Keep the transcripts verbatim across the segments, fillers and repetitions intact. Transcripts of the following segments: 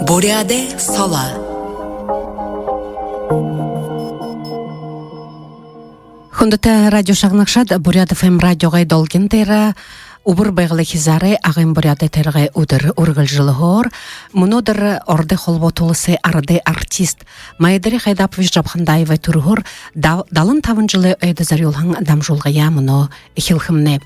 Буряадай соло. Хүндэтэ радио шагнагшад, Буряад ФМ радиогой долгин дээрэ Үбэр Байгалай хизаарай Агын Буряадай тойрогой үдэр үргэлжэлһөөр. Мүнөөдэр Ородой Холбоото Уласай арадай артист Майдари Хайдапович Жапхандаевай түрэһөөр да-, далан табан жэлэй ойдо зорюулһан дамжуулгаяа мүнөө эхилхэмнай.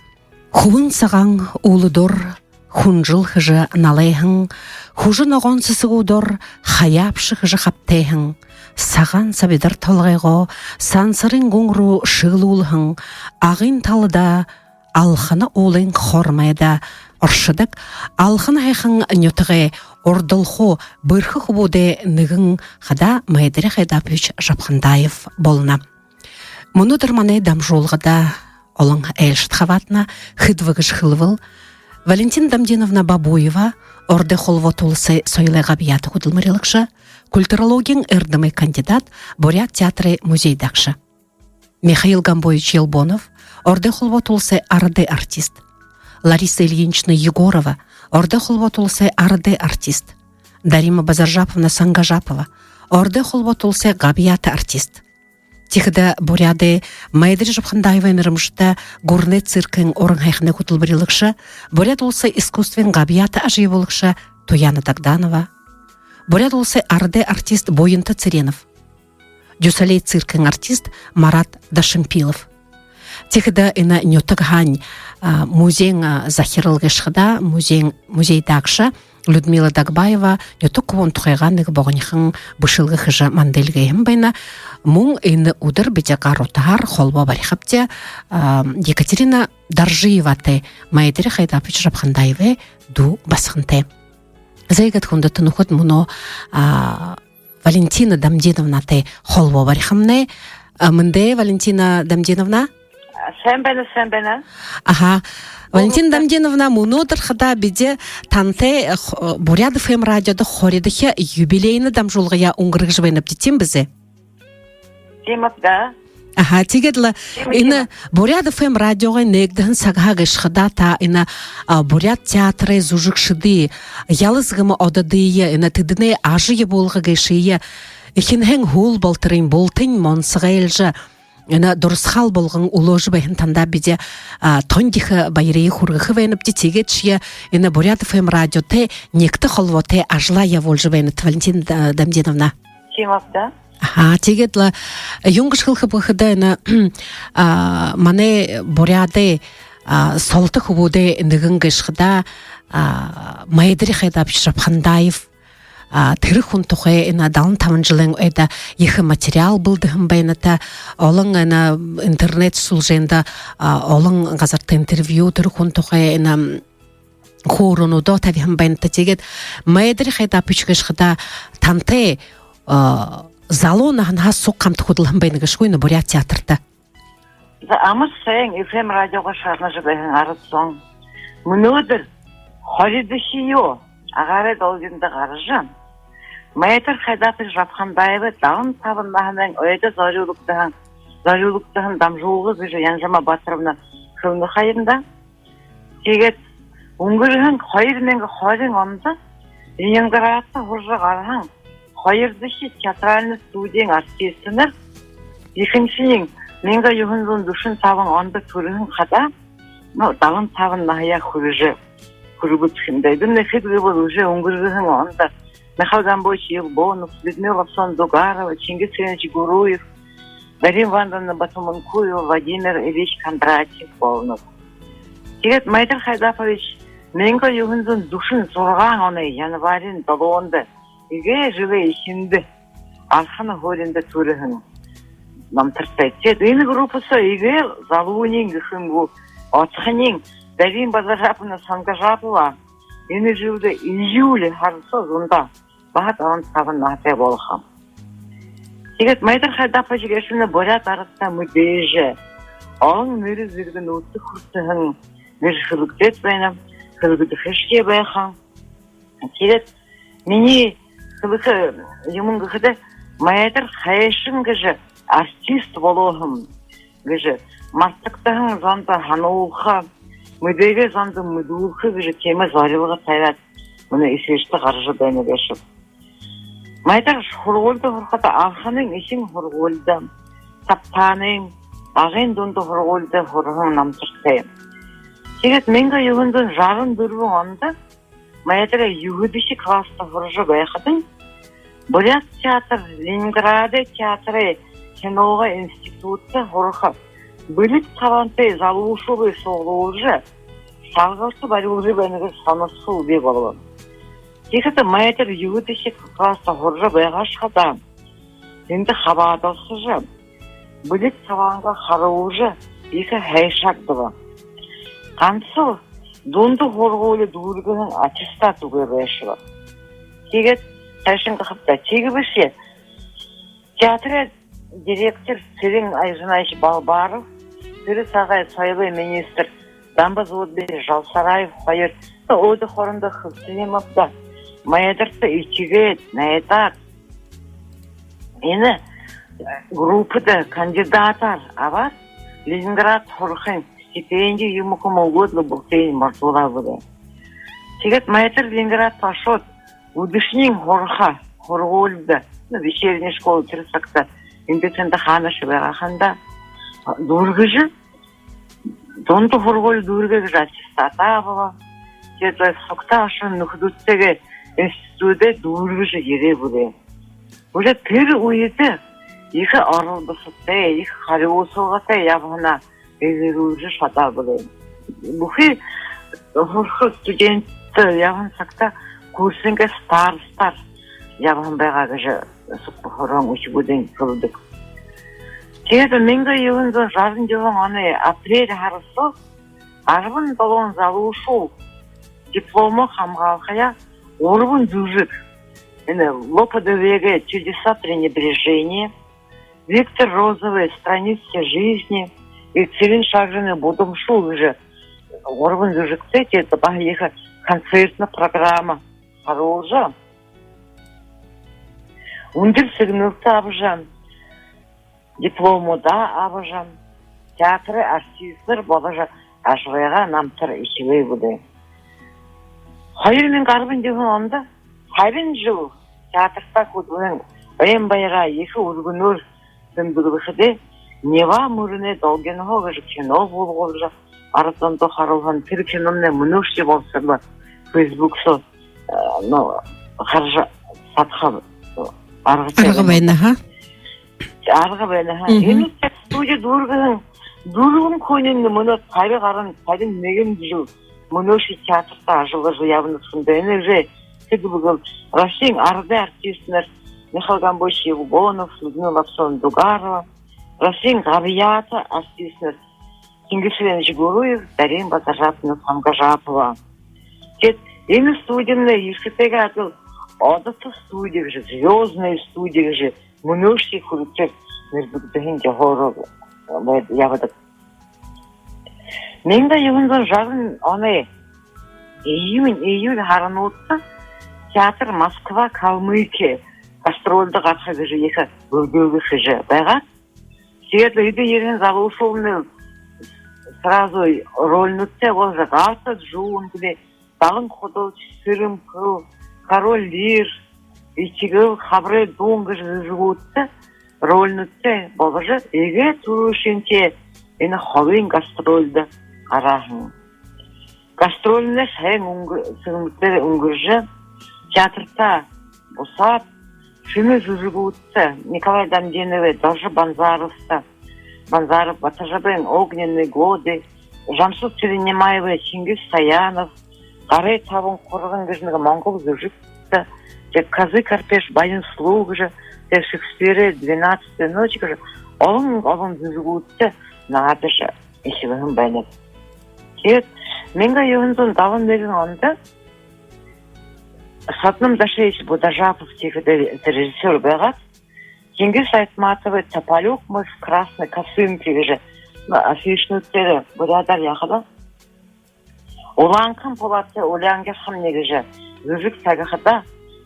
Хүбэн сагаан үүлэдүүр хүнжэл хэжэ налайһан, хүжэ ногоон сэсэгүүдээр хаяабша хэжэ хабтайһан, сагаан сабидар толгойгоо сансарын гүн руу шэглүүлһэн, Агын талада Алхана уулын хормойдо оршодог Алхана һайхан нютагай урдалхуу бэрхэ хүбүүдэй нэгэн хадаа Майдари Хайдапович Жапхандаев болоно. Мүнөөдэр манай дамжуулгада олон айлшад хабаадана. Хэдыб гэжэ хэлэбэл, Валентина Дамдиновна Бабуева, Ородой Холбоото Уласай соёлой габьяата хүдэлмэрилэгшэ, культурологиин эрдэмэй кандидат, Буряад театрай музейдаагша. Михаил Гомбоевич Елбонов, Ородой Холбоото Уласай арадай артист. Лариса Ильинична Егорова, Ородой Холбоото Уласай арадай артист. Дарима Базаржаповна Сангажапова, Ородой Холбоото Уласай габьяата артист. Тиихэдэ Буряадай Майдари Жапхандаевай нэрэмжэтэ гүрэнэй циркын уран һайханай хүтэлбэрилэгшэ, Буряад Уласай искусствын габьяата ажаябуулагша Туяна Дагданова, Буряад Уласай арадай артист Буянта Цыренов, Дюсалей циркын артист Марат Дашимпилов. Тиихэдэ энэ нютаг һаань, а, музейн, а, захирал гээшэ хадаа, музейн, музейдаагша Людмила Дагбаева нютаг хүбүүн тухайгаа нэгэ богонихон бэшэлгэ хэжэ манда эльгээһэн байна. Мүн энэ үдэр бидэ гар утаһаар холбоо барихабди, а, Екатерина Доржиеватай, Майдари Хайдапович Жапхандаевай дүү басагантай. Зай, иигээд, хүндэтэ нүхэд, мүнөө, а, Валентина Дамдиновнатай холбоо барихамнай. А, мэндэ, Валентина Дамдиновна. А, сайн байна, сайн байна. Аха. Валентина Дамдиновна, мүнөөдэр хадаа бидэ тантай, э, х-, Буряад ФМ радиодо хоридохи юбилейна дамжуулгаяа үнгэргэжэ байнабди, тиимэ бэзэ? Тиимэ, да. Аха, тиигээд лэ энэ Буряад ФМ радиогой нээгдэһэн сагһаа гээшэ хадаа та энэ, а, Буряад театрай зүжэгшэдые, ялас гэмэ ододые, энэ тэдэнэй ажаябуулга гээшые эхинһээн һүүл болоторынь бултань монсогойлжо, энэ дурасхаал болгон үлөөжэ байһан танда бидэ, а, тон ехэ баярые хүргэхэ байнабди. Тиигээдшье энэ Буряад ФМ радиотой нягта холбоотой ажалаа ябуулжа байнат, Валентина, а, Дамдиновна. Тиимэ, да. Аха, тиигээд лэ юун гэжэ хэлэхэб гэхэдэ, энэ, а, манай Буряадай, а, солото хүбүүдэй нэгэн гээшэ хадаа, а, Майдари Хайдапович Жапхандаев, а, тэрэ хүн тухай энэ далан табан жэлэй ойдо ехэ материал бэлдэһэн байнат. Олон энэ интернет сүлжээндэ, а, олон газарта интервью тэрэ хүн тухай энэ хөөрөөнүүдээ табиһан байнат. Тиигээд Майдари Хайдапович гээшэ хадаа тантай, а, залуу наһанһаа суг хамта хүдэлһэн байна гээшэ гү энэ Буряад театрта? За, амар сайн ФМ радиогоо шагнажа байһан арад зон. Мүнөөдэр хоридохи юу, агаарай долгиндо гаража, Майдари Хайдапович Жапхандаевай далан табан наһанай ойдо зорюулагдаһан, зорюулагдаһан дамжуулга гэжэ Янжама Баторовна хэлэнэ ха юм даа. Тиигээд үнгэрһэн хоёр мянга хорин ондо Ленинградта һуража гараһан хоёрдохи театральна студиин артистнар ехэнхинь мянга юһэн зуун дүшэн табан ондо түрэһэн хадаа, ну, далан табан наһаяа хүрэжэ, хүрэбэд ха юм даа. Эдэмнай хэд гэбэл уже үнгэргэһэн ондо Михаил Гомбоевич Елбонов, Людмила Лопсовна Дугарова, Чингис Иванович Гуруев, Дарима Ивановна Батомункуева, Владимир Ильич Кондратьев болоноб. Тиигээд Майдари Хайдапович мянга юһэн зуун дүшэн зургаан оной январиин долоондо, эгээ жэлэй эхиндэ Алхана һууринда түрэһэн намтартай. Тиигээд энэ группа соо эгээл залууниинь гэхэ юм гү, отхонинь Дарима Базаржаповна Сангажапова энэ жэлдэ июль һара соо зундаа баһа далан табан наһатай болохо. Тиигээд Майдари Хайдапович гээшэнь буряад арадта мэдээжэ, олон нэрэ зэргэ нүүдтэ хүртэһэн гэжэ хэлэгдээд байна, хэлэгдэхэшье байха. Тиигээд минии хэлэхэ юумэн гэхэдэ, Майдари хайшан гэжэ артист болоо һэм гэжэ мартагдаһан зондо һануулха, мэдээгээ зондо мэдүүлхэ гэжэ тиимэ зорилго табяад, мүнөө эфиртэ гаража байна гээшэ. Майдар һургуулида һурахада, анханай эхин һургуулида, Сабтаанай Агын дунда һургуулида һураһан намтартай. Тиигээд мянга юһэн зуун жаран дүрбэн ондо Майдар юһэдэхи класста һуража байхадань, Буряад театр, Ленинградай театрай киногой институтта һураха бэлиг табантай залуушуулые суглуулжа, шалгалта барюулжа байна гэжэ һанаатай бии болобо. Тиихэдэ Майдар юһэдэхи класста һуража байгаашье хадаа тэндэ хабаадалсажа, бэлиг табангаа харуулжа, ехэ һайшаагдаба. Гансал дунда һургуули дүүргэһэн аттестат үгы байшоо. Тиигээд һайшан гахабта. Тиигэбэшье театрай директор Цырен Айжинаевич Балбаров, тэрэ сагай соёлой министр Дамба-Зуурбиевич Жалсараев хоёр өөдэ хоорондоо хэлсэһэн юм ааб даа. Майдарта этигээд, найдаад, энэ группада кандидатаар абаад, Ленинград һурахын стипенди юумэ юумэ үгөөд лэ, бүхыень мордуулаа бэлэй. Тиигээд Майдар Ленинград ошоод, үдэшэнь һураха һургуулида, ну, вечерняя школа тэрэ сагта эндэ тэндэ хаанаашье байгаа һэн даа, дүүргэжэ, дунда һургуули дүүргээ гэжэ аттестат абаа. Тиигээд сугтаа ошоһон нүхэдүүдтэеэ институдаа дүүргэжэ ерээ бэлэй. Уже тэрэ үедэ ехэ оролдосотой, ехэ харюусалгатай ябаһанаа эгэлүүлжэ шадаа бэлэй. Бүхы һураха студентнүүд ябаһан сагта курсынгаа старостаар ябаһан байгаа гэжэ һургаһан үхибүүдынь хэлэдэг. Тиигээд мянга юһэн зуун жаран юһэн оной апрель һара соо арбан долоон залуушуул дипломоо хамгаалхаяа гурбан зүжэг, энэ Лопа де Вегой «Чудеса пренебрежения», Виктор Розовой «Страницы жизни» и Цырен Шагжиной «Будамшуу» гэжэ гурбан зүжэгтэй, тиигээд баһа ехэ концертнэ программа харуулжа, үндэр сэгнэлтэ абажа, дипломуудаа абажа, театрай артистнэр боложо ажалайгаа намтар эхилээ бэлэй. Хоёр мянга арбан юһэн ондо табин жэл театртаа хүдэлһэн ойн баяраа ехэ үргэнөөр тэмдэглэхэдээ, Нева мүрэнэй долгинһоо гэжэ кино буулгуулжа, арад зондо харуулһан. Тэрэ киномнай мүнөөшье болоһон лэ, Фейсбук соо, э, ну, хаража шадаха аргатай. Арга байна, ха? Арга байна, ха. Мгм. Энэ студи дүүргэһэн дүрбэн хүниинь мүнөө таби гаран, табин нэгэн жэл мүнөөшье театрта ажаллажа ябана һэмди. Энээжэ хэд бэ гэбэл, Россиин арадай артистнар Михаил Гомбоевич Евгонов, Людмила Лопсовна Дугарова, Россиин габьяата артистнар Чингис Иванович Гуруев, Дарина Базаржаповна Самгажапова. Тиигээд энэ студимнай ерэхэтэйгээ адли «Одото» студи гэжэ, «Звёздная» студи гэжэ мүнөөшье хүрэтэр нэрбэгдэһэн ёһоор ябадаг. Мянга юһэн зуун жаран оной июнь, июль һарануудта театр Москва, Калмыкия гастрольдо гараха гэжэ ехэ бэлдэлгэ хэжэ байгаа. Тиигээд лэ эдэ ерэһэн залуушуулнай сразу рольнуудтай боложо, «Галтад Жуун» гэлэй, «Далан худалча», «Сэрэмхэл», «Король Лир», «Этигэл», «Хабарай дуун» гэжэ зүжэгүүдтэ рольнуудтай боложо, эгээ түрүүшынхиеэ энэ холын гастрольдо гараһан. Гастрольнууд һайн үнгэр-, сэгнэлтээр үнгэржэ, театртаа бусаад, шэнэ зүжэгүүдтэ: Николай Дамдиновай «Доржо Банзаровта», Банзаров Батожабайн «Огненные годы», Жамсуд Цыренимаевай «Чингис Саянов», «Гарай табан хурган» гэжэ нэгэ монгол зүжэгтэ, тиигээд Казы Карпеш «Баян слуг» гэжэ, тиигээд Шекспирэй «Двенадцатая ночь» гэжэ олон олон зүжэгүүдтэ наадажа эхилһэн байна. Тиигээд мянга юһэн зуун далан нэгэн ондо Содном Дашиевич Будажапов тиихэдэ режиссёр байгаад, Чингис Айтматовай «Тополюк мой в красной косынке» гэжэ, ну, афишнүүд дээрэ буряадаар яахада, Улаанхан Булаатай «Улянгирхамни» гэжэ зүжэг сагахада,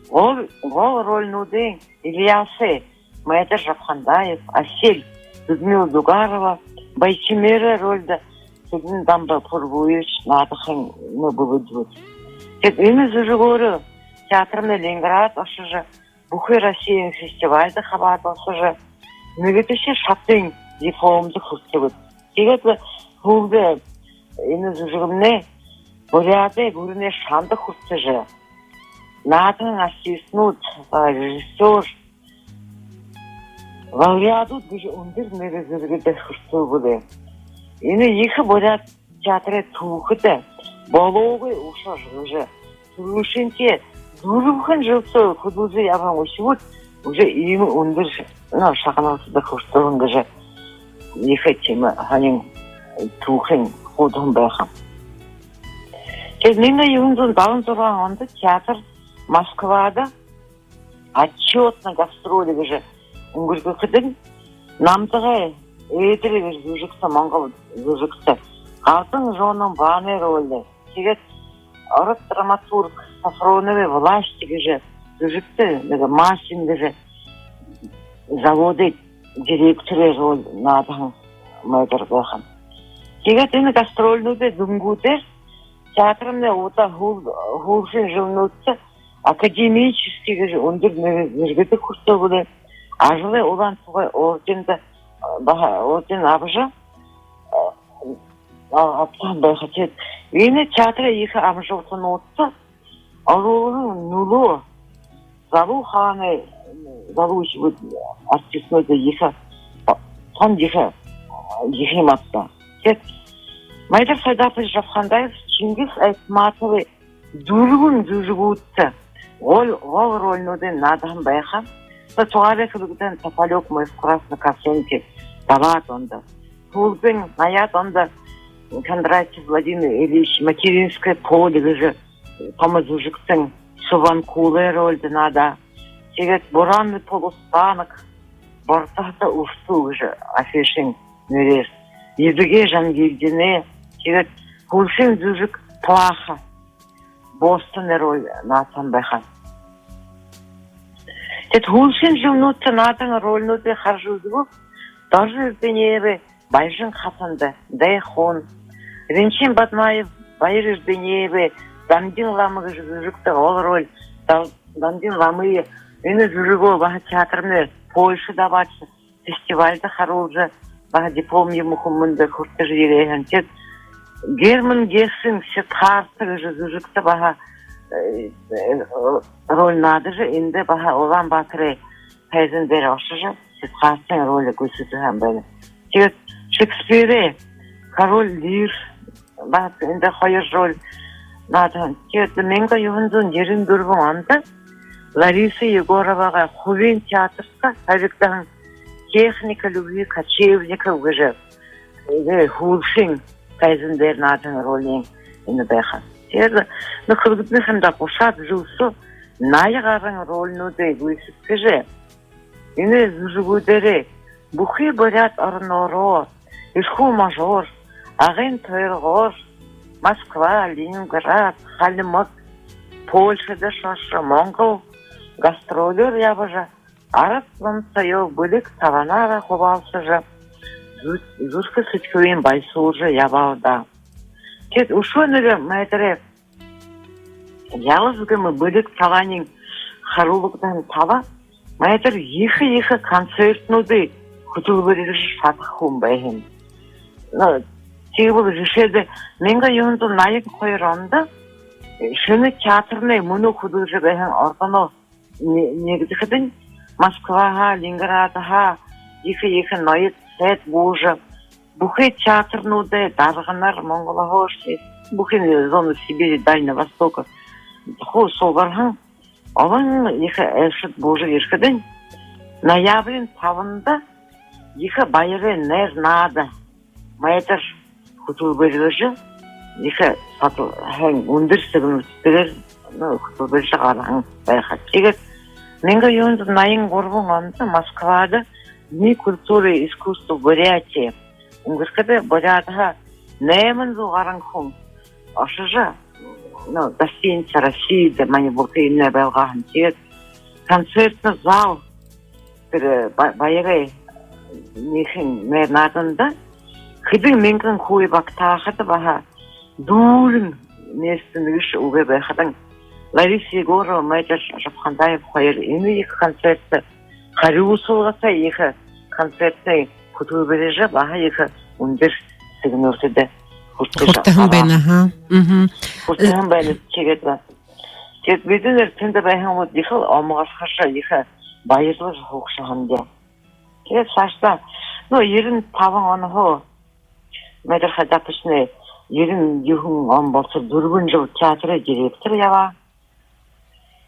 гол, гол рольнуудынь Ильясай Майдар Жапхандаев, Асель Людмила Дугарова, Байчимерэй рольдо Цыден-Дамба Пургуевич наадахань, ну, бэлэдбэд. Тиигээд энэ зүжэгөөрөө театрнай Ленинград ошожо, бүхы Россиин фестивальда хабаадалсажа, нэгэдэхи шатын дипломдо хүртэбэд. Тиигээд лэ һүүлдэ энэ зүжэгнай Буряадай гүрэнэй шанда хүртэжэ, наадан артистнууд, а, режиссёр, лауреадууд гэжэ үндэр нэрэ зэргэдэ хүртэбэд. Энэ ехэ буряад театрай түүхэдэ болоогүй ушар гэжэ түрүүшынхиеэ дүрбэхэн жэл соо хүдэлжэ ябаһан үхибүүд уже иимэ үндэр, ну, шагналда хүртэһэн гэжэ ехэ тиимэ һонин түүхэнь хуудаһан байха. Тиигээд мянга юһэн зуун далан зургаан ондо театр Москвада отчётно гастроли гэжэ үнгэргэхэдэнь, «Намтагай эдир» гэжэ зүжэгтэ, монгол зүжэгтэ Галдан Жонон Баанай рольдо. Тиигээд ород драматург Софроновой «Власть» гэжэ зүжэгтэ нэгэ Масин гэжэ заводай директорой роль наадаһан мэтэр байха. Тиигээд энэ гастрольнуудай дүнгүүдээр театрнай одоо һүүл-, һүүлшын жэлнүүдтэ академический гэжэ үндэр нэ-, нэргэдэ хүртэбэд. Ажалай Улаан Тугай ордендо, баһа орден абажа, а, абтаһан байха. Тиигээд энэ театрай ехэ амжалтануудта оруулһан нүлөө залуу хаанай, залуу үхибүүд, артистнуудта ехэ, тон ехэ, ехэ юм ааб даа. Тиигээд мэтэр Сайдапыч Жапхандаев Чингис Айтматовай дүрбэн зүжэгүүдтэ гол, гол рольнуудые наадаһан байха. Тэ тугаарай хэлэхэдэнь «Тополёк мой в красной косынке» далаад ондо. Һүүлдэнь наяад ондо Кондратьев Владимир Ильич «Материнское поле» гэжэ томо зүжэгтэнь Субанкулай рольдо наадаа. Тиигээд «Буранный полустанок», «Бордоһото үртүү» гэжэ афишын нэрээр, Едыгей Жангильдинэй, тиигээд һүүлшын зүжэг «Плаха», Бостонай роль наадаһан байха. Тиигээд һүүлшын жэлнүүдтэ наадаһан рольнуудые хаража үзэбэл, Доржо Эрдынеевэй «Баяжан хатанда» Дайхун, Ринчин Бадмаев Баяр Эрдынеевэй «Дамдин лама» гэжэ зүжэгтэ гол роль, Дам-, Дамдин ламые, энэ зүжэгөө баһа театрнай Польшада абаашажа, фестивальда харуулжа, баһа диплом юумэ хүмэндэ хүртэжэ ерээ һэн. Тиигээд Герман Гессын «Сиддхартха» гэжэ зүжэгтэ баһа, э, э, роль наадажа, эндэ баһа Улаан-Баатарай тайзан дээрэ ошожо, Сиддхартын роль гүйсэдхэһэн байна. Тиигээд Шекспирэй «Король Лир», баһа эндэ хоёр роль наадаһан. Тиигээд мянга юһэн зуун ерэн дүрбэн ондо Лариса Егоровагай Хубиин театрта табигдаһан «Техника любви кочевников» гэжэ, э, һүүлшын тайзан дээрэ наадаһан рольнь энэ байха. Тиигээд, ну, хэлэхэдэнь, хэндэ гушаад жэл соо наян гаран рольнуудые гүйсэдхэжэ, энэ зүжэгүүдээрээ бүхы Буряад оронороо, Эрхүү можоор, Агын тойрогоор, Москва, Ленинград, Хальмаг, Польшада ошожо, Монгол гастролёор ябажа, арад зон соёо бэлиг талаанаараа хубаалсажа, зү-, зүрхэ сэдьхэлынь баясуулжа ябаал даа. Тиигээд үшөө нэгэ мэтэрэй ялас гэмэ бэлиг талаанай харуулагдаһан тала, мэтэр ехэ-ехэ концертнүүдые хүтэлбэрилжэ шадаха хүн байһан. Ну, тиигэбэл жэшээдэ, мянга юһэн зуун наян хоёр ондо, э, шэнэ театрнай мүнөө хүдэлжэ байһан ордоноо нэ-, нэгэдэхэдэнь, Москваһаа, Ленинградһаа ехэ-ехэ ноёд сайд буужа, бүхы театрнуудай дарганар, Монголһоошье, бүхы Зона Сибири, Дальнего Востока хуу сугларһан олон ехэ айлшад буужа ерэхэдэнь, ноябриин табанда ехэ баярай найр наада мэтэр хүтэлбэрилжэ, ехэ садал-, һайн, үндэр сэгнэлтэтэйгээр, ну, хүтэлбэрилжэ гараһан байха. Тиигээд мянга юһэн зуун наян гурбан ондо Москвада Дни культуры и искусства Бурятии үнгэрхэдэ, Буряадһаа найман зуу гаран хүн ошожо, ну, гостиница «Россияда» манай бүхы юумэнэй байлгаа һэн. Тиигээд концертный зал, тэрэ ба-, баярай ехэ найр нааданда хэдэн мянган хүбүүд багтаахада, баһа дүүрэн Место нэгэшье үгы байхадань, Лариса Егорова, Майдар Жапхандаев хоёр энэ ехэ концертдэ, харюусалгата ехэ концертдэ хүтэлбэрилжэ, баһа ехэ үндэр сэгнэлтэдэ хүртэжэ, хүртэһэн байна, аха. Мгм. Хүртэһэн байна. Тиигээд лэ, тиигээд бидэнэр тэндэ байһан хүнүүд ехэл омогорхожо, ехэ баярлажа һуугша һэн даа. Тиигээд саашадаа, ну, ерэн табан онһоо Майдар Хайдаповичнай, ерэн юһэн он болотор дүрбэн жэл театрай директор ябаа.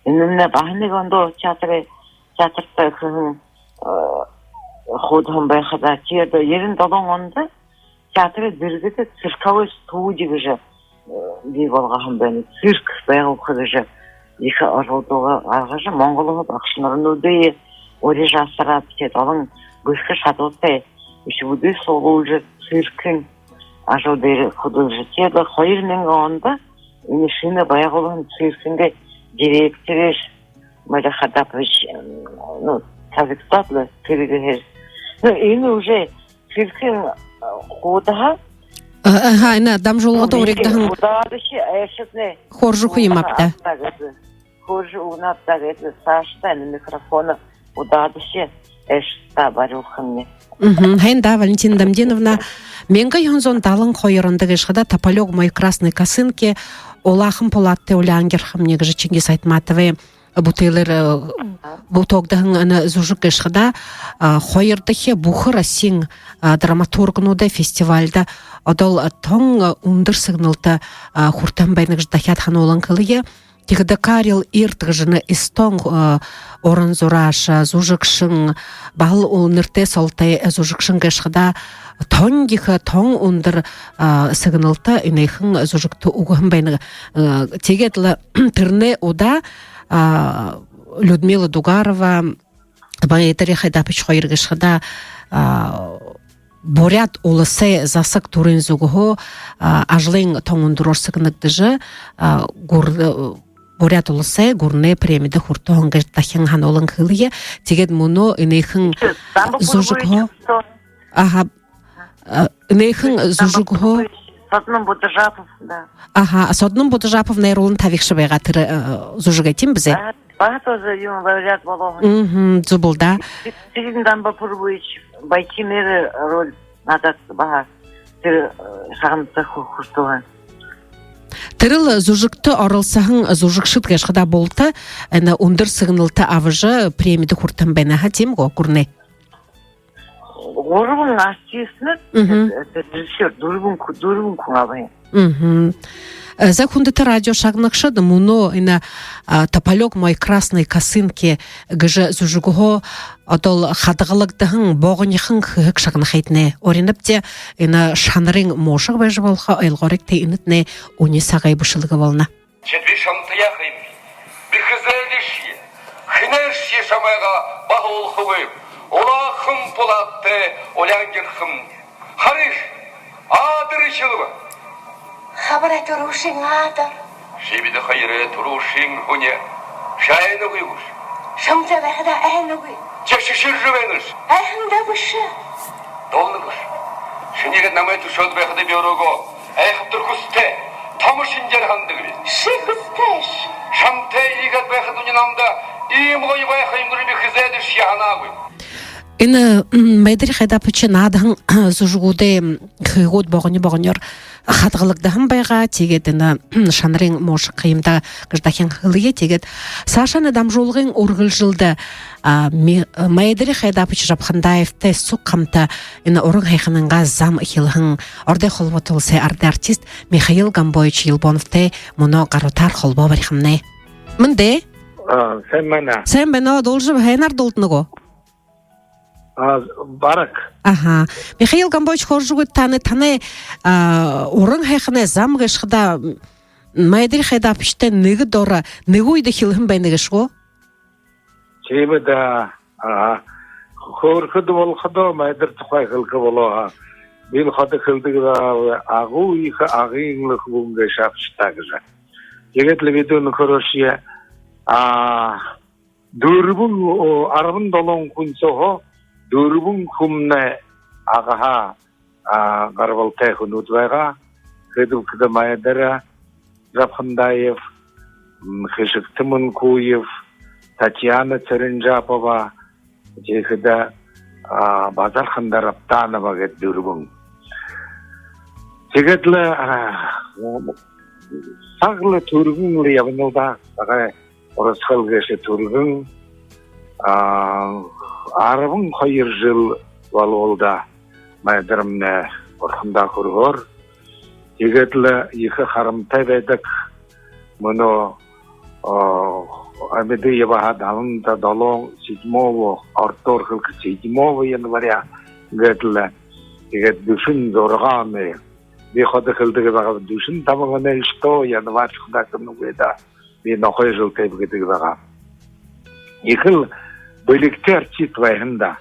Энэмнай баһа нэгэ ондоо театрай, театрта хэһэн, э, хуудаһан байхадаа, тиигээд ерэн долоон ондо театрай дэргэдэ цирковой студи гэжэ, э, бии болгоһон байна. Цирк байгуулха гэжэ ехэ оролдолго гаргажа, Монголһоо багшанарнуудые урижа асараад, тиигээд олон бэрхэ шадалтай үхибүүдые суглуулжа, циркын ажал дээрэ хүдэлжэ. Тиигээд лэ хоёр мянган ондо энэ шэнэ байгуулһан циркынгээ директорээр Майдар Хайдапович, м, ну, табигдаад лэ, тэрэ гэһээр. Ну, энэ уже циркын, э, хуудаһан. А, аха, энэ дамжуулгада уригдаһан. Удаадахи айлшаднай хөөрэжэ үгэхэ юм ааб даа. Хөөрэжэ үгэнэ ааб даа гээд, саашадаа энэ микрофоно удаадахи айлшадтаа барюулхамни. Мгм. Һайн даа, Валентина Дамдиновна, мянга юһэн зуун далан хоёр ондо гээшэ хадаа Тополёк «Мой красной косынке» Улаахан Пулаадтай Улянгирхамни гэжэ Чингис Айтматовай бүтээлээр, э, бүтөөгдэһэн энэ зүжэг гээшэ хадаа, а, хоёрдохи Бүхэроссиин, а, драматургнуудай фестивальда одоол, а, тон, а, үндэр сэгнэлтэ, а, хүртэһэн байна гэжэ дахяад һануулан хэлэе. Тиихэдэ Карл Ирт гэжэ энэ эстон, а, уран зурааша, зүжэгшэн, баһал нэрэтэй солотой, а, зүжэгшэн гээшэ хадаа тон ехэ, тон үндэр, а, сэгнэлтэ энэхэн зүжэгтэ үгэһэн байна. А, тиигээд лэ тэрэнэй удаа, а, Людмила Дугарова, Майдар Хайдапович хоёр гээшэ хадаа, а, Буряад Уласай засаг түрын зүгһөө, а, ажалай тон үндэрөөр сэгнэгдэжэ, а, гүр-, Буряад Уласай гүрэнэй премидэ хүртэһэн гэжэ дахин һануулан хэлэе. Тиигээд мүнөө энэхэн зүжэгһөө, аха, а, энэхэн зүжэгһөө Содном Будажапов, да. Аха, Содном Будажапов найруулан табигша байгаа тэрэ, э, зүжэгэй, тиимэ бэзэ? Аха, баһа тоже юм, лауреат болоо. Мгм, зүб лэ даа. Цырен Дамба Пурбуевич Байкимерэй роль наадаад, баһа тэрэ, э, шагналтада хү-, хүртөө. Тэрэл зүжэгтэ оролсоһон зүжэгшэд гээшэ хадаа булта энэ үндэр сэгнэлтэ абажа, премидэ хүртэһэн байна ха, тиимэ гү, гүрэнэй? Гурбан артистнай, мгм, э, режиссёр, дүрбэн хү-, дүрбэн хүн абаа. Мгм. Э, за, хүндэтэ радио шагнагшад, мүнөө энэ, а, Тополёк «Мой красной косынке» гэжэ зүжэгһөө одоол хадагалагдаһан богонихон хэһэг шагнахыетнай. Уринабди, энэ шанарай муушаг байжа болохо, ойлгоорогты, энэтнай үни сагай бэшэлгэ болоно. Ши би шамтаяа ха юм. Би хэзээдэшье, хэнэйшье шамайгаа баһуулхагүйб. Улаахан Пулаадтай Улянгирхамни. Харыш, Аадар эхилбэ. Хабарай түрүүшын Аадар. Ши бидэ хоёрой түрүүшын һүни. Ши айнагүй гүш? Шамтай байхада айнагүй. Ши шэшэржэ байнаш? Айхандаа бэшэ. Дуулна гүш? Шинии намайе түшөөд байхада би өөрыгөө айхабтар хүсэтэй, томо шэнгеэр һанадагби. Ши хүсэтэйш. Шамтай иигээд байхадань намда иимэ гоё байха юм даа, би хэзээдэшье һанаагүй. Энэ, м, Майдар Хайдаповичай наадаһан зүжэгүүдэй, м, хэһэгүүд богони-богониёор хадагалагдаһан байгаа. Тиигээд энэ, м, шанарай муушаг ха юм даа гэжэ дахин хэлэе. Тиигээд саашанай дамжуулгын үргэлжэлдэ, а, Ми-, Майдар Хайдапович Жапхандаевтай суг хамта энэ уран һайханайнгаа зам эхилһэн Ородой Холбоото Уласай арадай артист Михаил Гомбоевич Елбоновтай мүнөө гарбатаар холбоо барихамнай. Мэндэ! А, сайн байна. Сайн байна, дуулжа, һайнаар дуулдана гү? А, бараг. Аха. Михаил Гомбоевич, хөөрэжэ үгыт, танай, танай, а, уран һайханай зам гээшэ хадаа, м, Майдар Хайдаповичтай нэгэ доро, нэгэ үедэ эхилһэн байна гээшэ гү? Тиимэ даа. Аха. Хөөрэхэдэ болоходоо Майдар тухай хэлэхэ болоо ха. Би ходо хэлэдэг байгаа, агуу ехэ Агын лэ хүбүүн гээшэ ааб ши даа гэжэ. Тиигээд лэ бидэ нүхэрөөршье, а, дүрбэн, о, арбан долоон хүн сооһоо дүрбэн хүмнай Агынхаа, а, гарбалтай хүнүүд байгаа. Хэдыб гэхэдэ Майдар, Жабхандаев, м, Хэшэгтэ Мункуев, Татьяна Цыренжапова, тиихэдэ, а, Базархан Дарабтанова гээд дүрбэн. Тиигээд лэ, а, саг лэ түргэн лэ ябанал даа. Сагай урасхал гээшэ түргэн, а, арбан хоёр жэл болбол даа, Майдарамнай бурхандаа хүрэһөөр. Тиигээд лэ ехэ харамтай байдаг. Мүнөө, а, амиды ябаһаа далан та долоон, седьмого, ородоор хэлэхэ, седьмого января гээд лэ, тиигээд дүшэн зургаан, би ходо хэлэдэг байгааб, дүшэн табан оной, что январь ходо гэнэ үгы даа. Би нохой жэлтэйб гэдэг байгаа. Ехэл бэлигтэй артист байһан даа.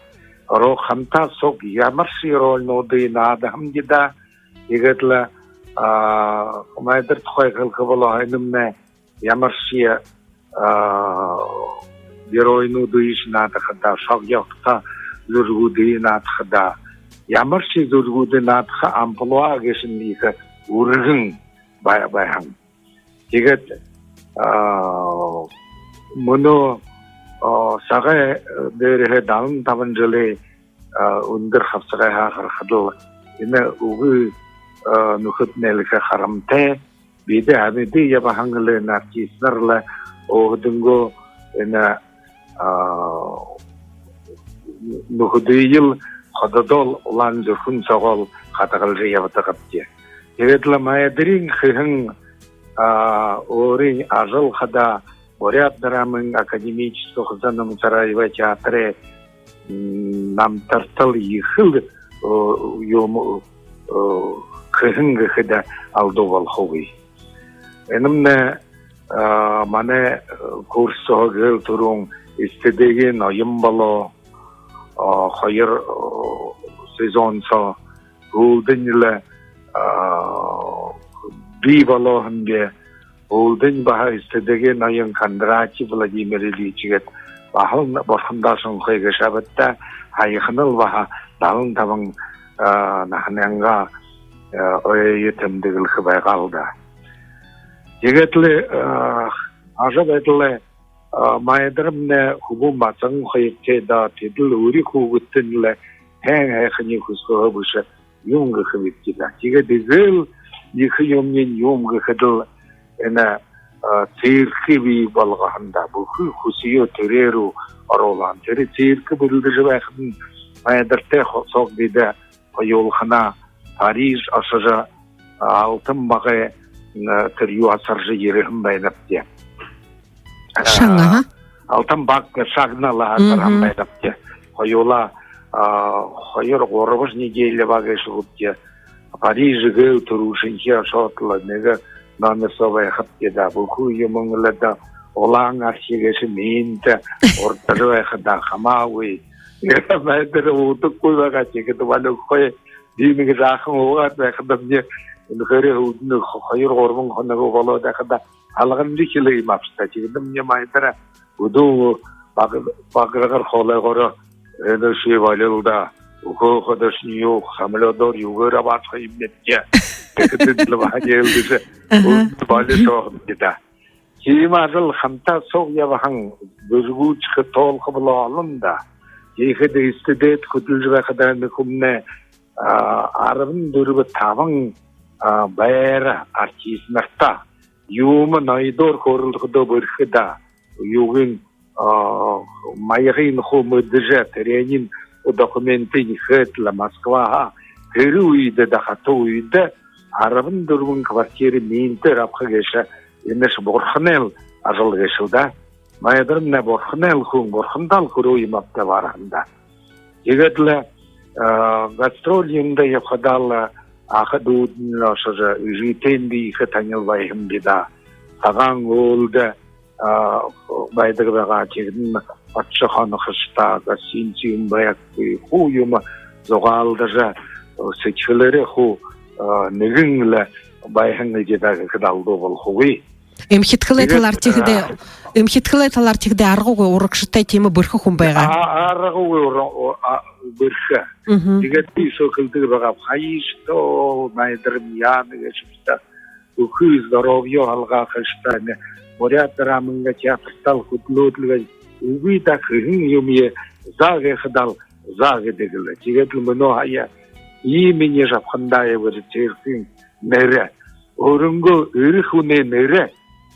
Рок хамтаа суг ямаршье рольнуудые наадаһан даа. Тиигээд лэ, а, Майдар тухай хэлэхэ болоо һаа, энэмнай ямаршье, а, геройнуудые наадаха даа, шог ёһотой зүжэгүүдые наадаха даа. Ямаршье зүжэгүүдые наадаха амплуа гээшэнь ехэ үргэн бай-, байһан. Тиигээд, а, мүнөө, а, сагай дээрэһээ далан табан жэлэй, а, үндэр хабсагайһаа харахадал, энэ үгы, а, нүхэд, нээлэхэ харамтай. Бидэ амиды ябаһан лэ, энэ артистнар лэ өөһэдынгөө энэ, а, нүхэдыел хододоол улаан зүрхэн соогоол хадагалжа ябадаг гээбди. Тиигээд лэ Майдарай хэһэн, а, өөрын ажал хадаа Буряад драмын академическэ художественнэ театрай, м, намтартал ехэл, э, юм, э, хэһэн гэхэдэ алдуу болохогүй. Энэмнай, а, манай, э, курс соо гэхэл түрүүн эстэдэгэй ноён болоо, а, хоёр, э, сезон соо. Һүүлдэнь лэ, а, би болоо һэм бэ. Һүүлдэнь баһа эстэдэгэй ноён Кондратий Владимир Ильич гээд баһал бурхандаа шонхой гээшэ ааб даа. Һаяханал баһа далан табан, а, наһанайнгаа, а, ойе тэмдэглэхэ байгаал даа. Тиигээд лэ, а, ажабайдалай, а, Майдарамнай хүбүүн Басаган хоёртой даа, тэдэл үри хүүгэдтэнь лэ һайн һайханиие хүсэхэ бэшэ, юун гэхэбибди даа. Тиигээд эгээл ехэ юумэниинь юун гэхэдэл, энэ, а, цирк бии болгоһон даа. Бүхы хүсөө тэрэ руу оруулһан. Тэрэ цирк бэлдэжэ байхадань, Майдартай хо-, соог бидэ хоюулханаа Париж ошожо, а, алтан багай, м, тэрэ юу асаржа ерэһэн байнабди. Шан, аха. Алтан баг шагналаа асарһан байнабди. Хоюулаа, а, хоёр-гурба неделя бага шугубди. Париж гээл түрүүшынхиеэ ошоод лэ нэгэ номер соо байхабди даа. Бүхы юумэн лэ даа, улаан архи гээшэ минии урдажа байха даа, хамаагүй. Майдар уудаггүй байгаа, тиигээд болёо хой. Би нэгэ жаахан уугаад байхадамни, үнэхөөрөө һүүлдэнь хоёр-гурбан хоног болоод байхада, алганжа эхилээ юм аабза даа. Тиихэдэмни Майдар үдөө баг-, баграгар хоолойгоороо: «Энэ ши болил даа. Үхөө ходошни юу, хамлёдоор юугээр абаашаха юм бэ?» Тиихэдэнь лэ баһа ээлдэжэ, үндэ болишоо һэмди даа. Тиимэ ажал хамтаа суг ябаһан, бүжэгүүдшье тоолохо болоо олон даа. Тиихэдэ эстэдээд хүдэлжэ байхада, нэгэ хүмнай, а, арбан дүрбэ-табан, а, байра артистнартаа юумэ ноёдоор хөөрэлдэхэдөө бэрхэ даа. Юугынь, а, маягынь хуу мэдэжэ, тэрэниинь документынь хээд лэ Москваһаа, тэрэ үедэ даа, хатуу үедэ арбан дүрбэн квартира миниигээр абаха гээшэ, энэшье бурханайл ажал гээшэл даа. Майдарамнай бурханайл хүн, бурхандаал хүрөө юм аабза даа, бараһан даа. Тиигээд лэ, а, гастроль юумэндэ ябахадаа лэ, аха дүүдэнь лэ ошожо, эжытэйнь би ехэ танил байһан би даа. Сагаан һүүлдэ, а, байдаг байгаа, тиихэдэнь ошожо хонохо ёһотой, гостиница юм байгаагүй, хуу юумэ зугаалдажа, сэдьхэлээрээ хуу, а, нэгэн лэ байһан би даа гэхэдэ алдуу болохогүй. Эмхидхэлэй талаар тиихэдэ, а, эмхидхэлэй талаар тиихэдэ аргагүй урагшатай, тиимэ бэрхэ хүн байгаа. А, аргагүй ура-, о-, а, бэрхэ. Тиигээд би соо хэлэдэг байгаа, хайшто Майдар яана гээшэб даа. бүхы здоровье олгохо ёһотой. Буряад драмын театртал хүдэлөөд лэ гээ. Үгы даа, хэһэн юумые заа гэхэдэл заа гэдэг лэ. Тиигээд лэ мүнөө һая иимэ Жабхандаев гэжэ тэрхэн нэрэ, өөрынгөө эрэ хүнэй нэрэ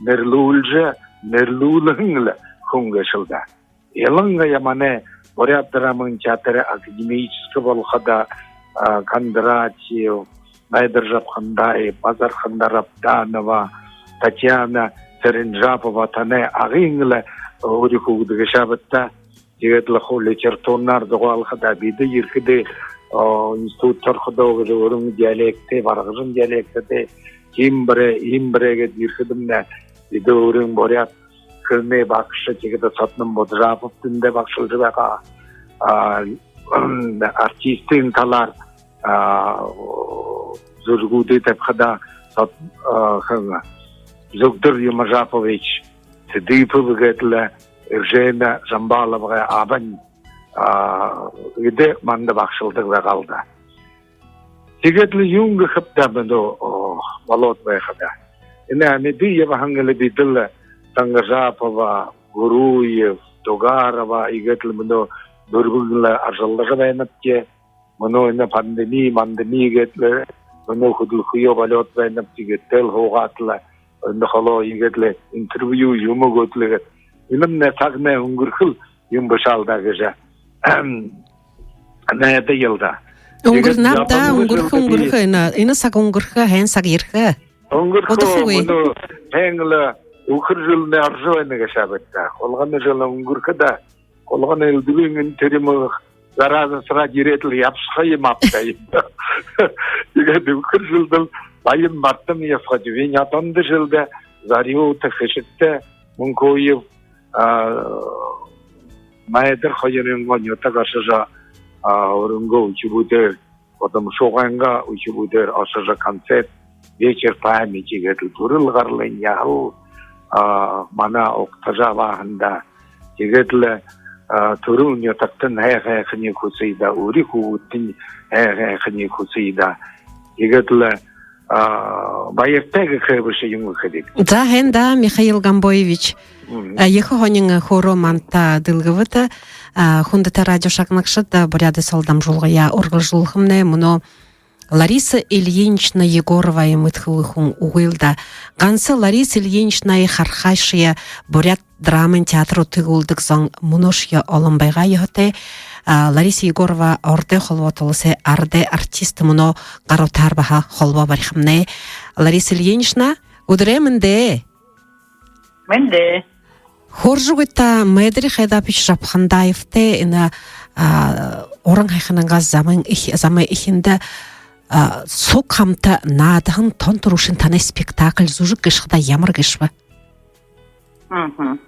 нэрлүүлжэ, нэрлүүлһэн лэ хүн гээшэл даа. Илангаяа манай Буряад драмын театр академическэ болоходо, а, Кондратьев, Майдар Жабхандаев, Базархан Дарабданова, Татьяна Цыренжапова, танай Агын лэ үри хүүгэд гээшэ ааб даа. Тиигээд лэ хуу литературнаар зугаалхада, бидэ ерэхэдээ, а, институт ороходоо гэжэ өөрын диалекттэй, Баргажан диалекттэй, тиимэ бэрэ, иимэ бэрэ гээд ерэхэдэмнай, бидэ өөрын буряад хэлэнэй багша, тиигээд Содном Бодожапов тэндэ багшалжа байгаа. А, артистын талаар, а, зүжэгүүдые табихада Сод-, а, хэн, Зүгдэр Юмажапович Цыдыпов гээд лэ Эржена Жамбаловагай абань, а, эдэ манда багшалдаг байгаал даа. Тиигээд лэ юун гэхэб даа, мүнөө, о, болоод байхада, энэ амиды ябаһан лэ бидэл Тангажапова, Гуруев, Дугарова, иигээд лэ мүнөө дүрбэн лэ ажаллажа байнабди. Мүнөө энэ пандеми, мандеми гээд лэ мүнөө хүдэлхэеэ болёод байнабди, тиигээд лэ һуугаад лэ, энэ холо иигээд лэ интервью юумэ өгөөд лэ гээд. Энэмнай сагнай үнгэрхэл юм бэшэ аал даа гэжэ найдаял даа. Үнгэрнэ ааб даа, үнгэрхэ, үнгэрхэ, энэ, энэ саг үнгэрхэ, һайн саг ерэхэ. Үнгэрхэ. Мүнөө һайн лэ үхэр жэлнай орожо байна гээшэ ааб даа. Хулгана жэл үнгэрхэ даа. Хулгана элдэбын энэ тэрэ юумэ гараа засараад ерээд лэ ябашаха юм ааб даа. Тиигээд үхэр жэлдэл баян бардам ябахаш. Вэнь одондо жэлдэ Зарюта, Хэшэгтэ Мункуев, а, Майдар хоёрынгоо нютаг ошожо, а, өөрынгөө үхибүүдээр, Бодомшуугайнгаа үхибүүдээр ошожо концерт, вечер памяти гээд лэ түрэл гаралынь яһала, а, манай угтажа абаһан даа. Тиигээд лэ, а, түрэл нютагтань һай һайханиие хүсэе даа, үри хүүгэдтэнь һай һайханиие хүсэе даа. Тиигээд лэ, а, баяртай гэхэ бэшэ, юун гэхэбиб. За, һайн даа, Михаил Гомбоевич. Мгм. А, ехэ һонин хөөрөө манда дэлгэбэт. А, хүндэтэ радио шагнагшад, а, Буряадай соло дамжуулгаяа үргэлжэлүүлхэмнай. Мүнөө Лариса Ильинична Егоровые мэдэхэгүй хүн үгыл даа. Ганса Лариса Ильиничнае харахашье Буряад драмын театр үтэгүүлдэг зон мүнөөшье олон байгаа ёһотой. А, Лариса Егорова Ородой Холбоото Уласай арадай артист, мүнөө гар утаһаар баһа холбоо барихамнай. Лариса Ильинична, үдэрэй мэндэ! Мэндэ! Хөөрэжэ үгыт даа, Майдари Хайдапович Жапхандаевтай энэ, а, уран һайханайнгаа замай эхи-, замай эхиндэ, а, суг хамта наадаһан тон түрүүшын танай спектакль, зүжэг гээшэ хадаа ямар гээшэб? Мгм.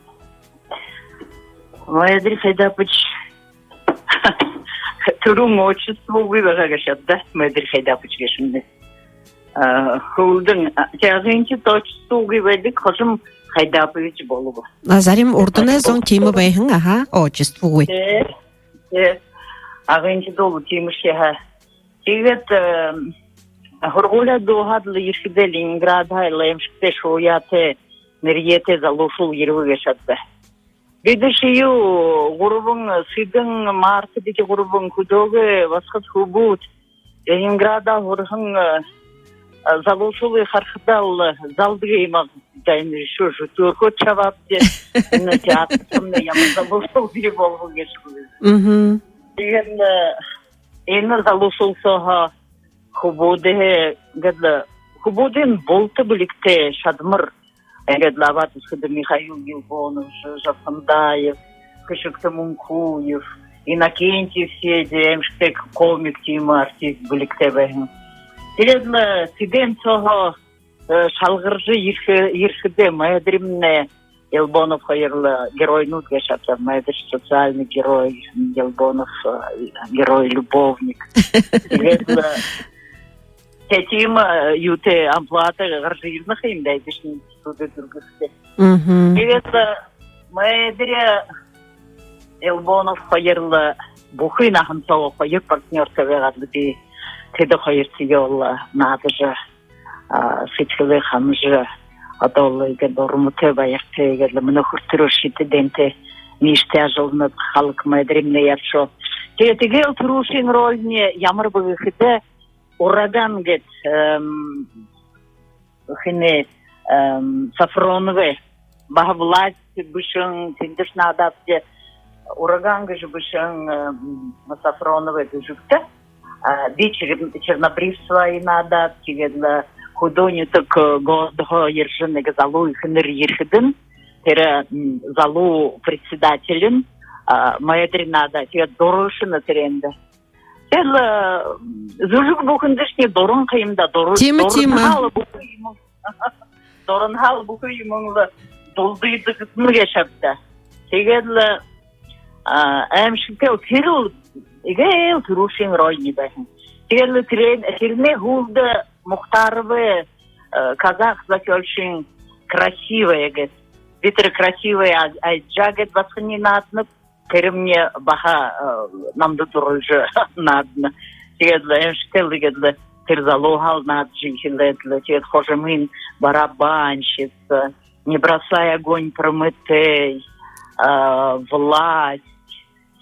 Майдари Хайдапович түрүүн отчествогүй байгаа гээшэ ааб даа, Майдари Хайдапович гээшэмнай. А, хүлдэн, а, тиигэһэн шэнги отчествогүй байдаг, хожом Хайдапович болобо. А, зарим урданай зон тиимэ байһан, аха, отчествогүй. Тээ, тээ. Агын шэнги дуулуу тиимэшье һаа. Тиигээд, э, һургуулияа дууһаад лэ ерэхэдээ Ленинградһаа лэ аймшагтай, шууяатай, нэрьеэтэй залуушуул ерэбэ гээшэ ааб даа. Бидэшье юу, гурбан, Сэдэн, Марта, бидэ гурбан хүдөөгэй басагад хүбүүд. Ленинградһаа һураһан, э, залуушуулые харахадаа лэ залдаг юм аа, даа, энэ шуу, шүтөөрхөөд шабаабди. Энэ театртамнай ямар залуушуул бии болобо гээшэб. Мгм. Тиигээд лэ, э, энэ залуушуул сооһоо хүбүүдэй гээд лэ, хүбүүдэй булта бэлигтэй, шадамар. Иигээд лэ абаад үзэхэдэ, Михаил Елбонов, Ж-, Жапхандаев, Хэшэгтэ Мункуев, Иннокентий Федя, аймшагтай комик, тиимэ артист бэлигтэй байһан. Тиигээд лэ Сэдэн сооһоо, э, шалгаржа ерэхэ-, ерэхэдээ Майдаримнай Елбонов хоёр лэ геройнууд гээшэ ааб даа, Майдарич социальный герой, Елбонов, э, герой-любовник. Тиигээд лэ тэ-, тиимэ, э, юутэй, амплуататай гаража ерэнэ ха юм даа, эдэшни студидэ үргэхэдээ. Мгм. Тиигээд лэ Майдари, Елбонов хоёр лэ бүхы наһан соогоо хоёр партнёртай байгаад лэ, би тэдэ хоёртоёо лэ наадажа, а, сэдьхэлээ ханажа, одоол иигээд урматай, баяртай, иигээд лэ мүнөө хүрэтэр шэтэ дайнтай, миштэй ажалнууд халаг майдаримнай ябашоо. Тиигээд, тиигээл түрүүшын рольни ямар бэ гэхэдэ, «Ураган» гээд, эм, хэнэй, эм, Сафроновай, баһа «Власть» бэшэһэн, тэндэшни наадабди, «Ураган» гэжэ бэшэһэн, эм, Сафроновай зүжэгтэ. А, би Чер-, Чернобривцевые наадаб, тиигээд лэ хүдөө нютаг, э, городһоо ерэжэ, нэгэ залуу эхэнэр ерэхэдэнь, тэрэ, м, залуу председатель, а, майдари наадаа, тиигээд дурлашана тэрээндэ. Тиигээд лэ, э, зүжэг бүхэндэшни дуран ха юм даа, дур-, Тиимэ, тиимэ. Дуранхаал бүхы юумэн, дуранхаал бүхы юумэн лэ дулдыдагдана гээшэ ааб даа. Тиигээд лэ, а, аймшагтай, тэрэл иигээл түрүүшын рольни байһан. Тиигээд лэ тэрэн, тэрэнэй һүүлдэ Мухтаровай, э, казах зохёолшын «Красивая» гээд. Би тэрэ «Красивая Ай-, Айжа» гээд басаганиие нааданаб. Тэрэмни баһа, э, намда дурлажа наадана. Тиигээд лэ аймшагтай лэ, иигээд лэ тэрэ залууһаал наадажа эхилээд лэ. Тиигээд Хожамын «Барабанщица», «Не бросай огонь», «Прометей», э, «Власть»,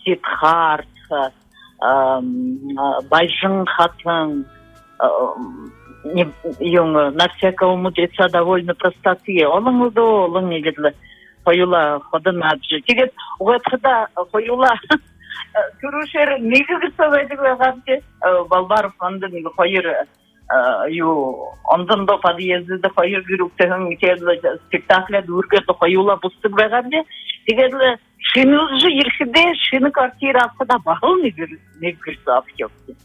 «Сиддхартха», эм, э, «Бальжан хатан», э, не, юун, э, «На всякого мудреца довольно простоты». Олон лэ даа, олон, иигээд лэ хоюулаа ходо наадажа. Тиигээд угтахадаа хоюулаа, э, түрүүшээр нэгэ гэсэ байдаг байгаабди, э, Балбаров манда нэгэ хоёр, э, юу, ондо ондоо подъезддэ хоёр гэр үгтэһэн, тиигээд лэ спектакля дүүргээд хоюулаа бусадаг байгаабди. Тиигээд лэ шэнэлжэ ерэхэдээ, шэнэ квартира абахадаа, баһал нэгэ гэр, нэгэ гэр соо абахабди.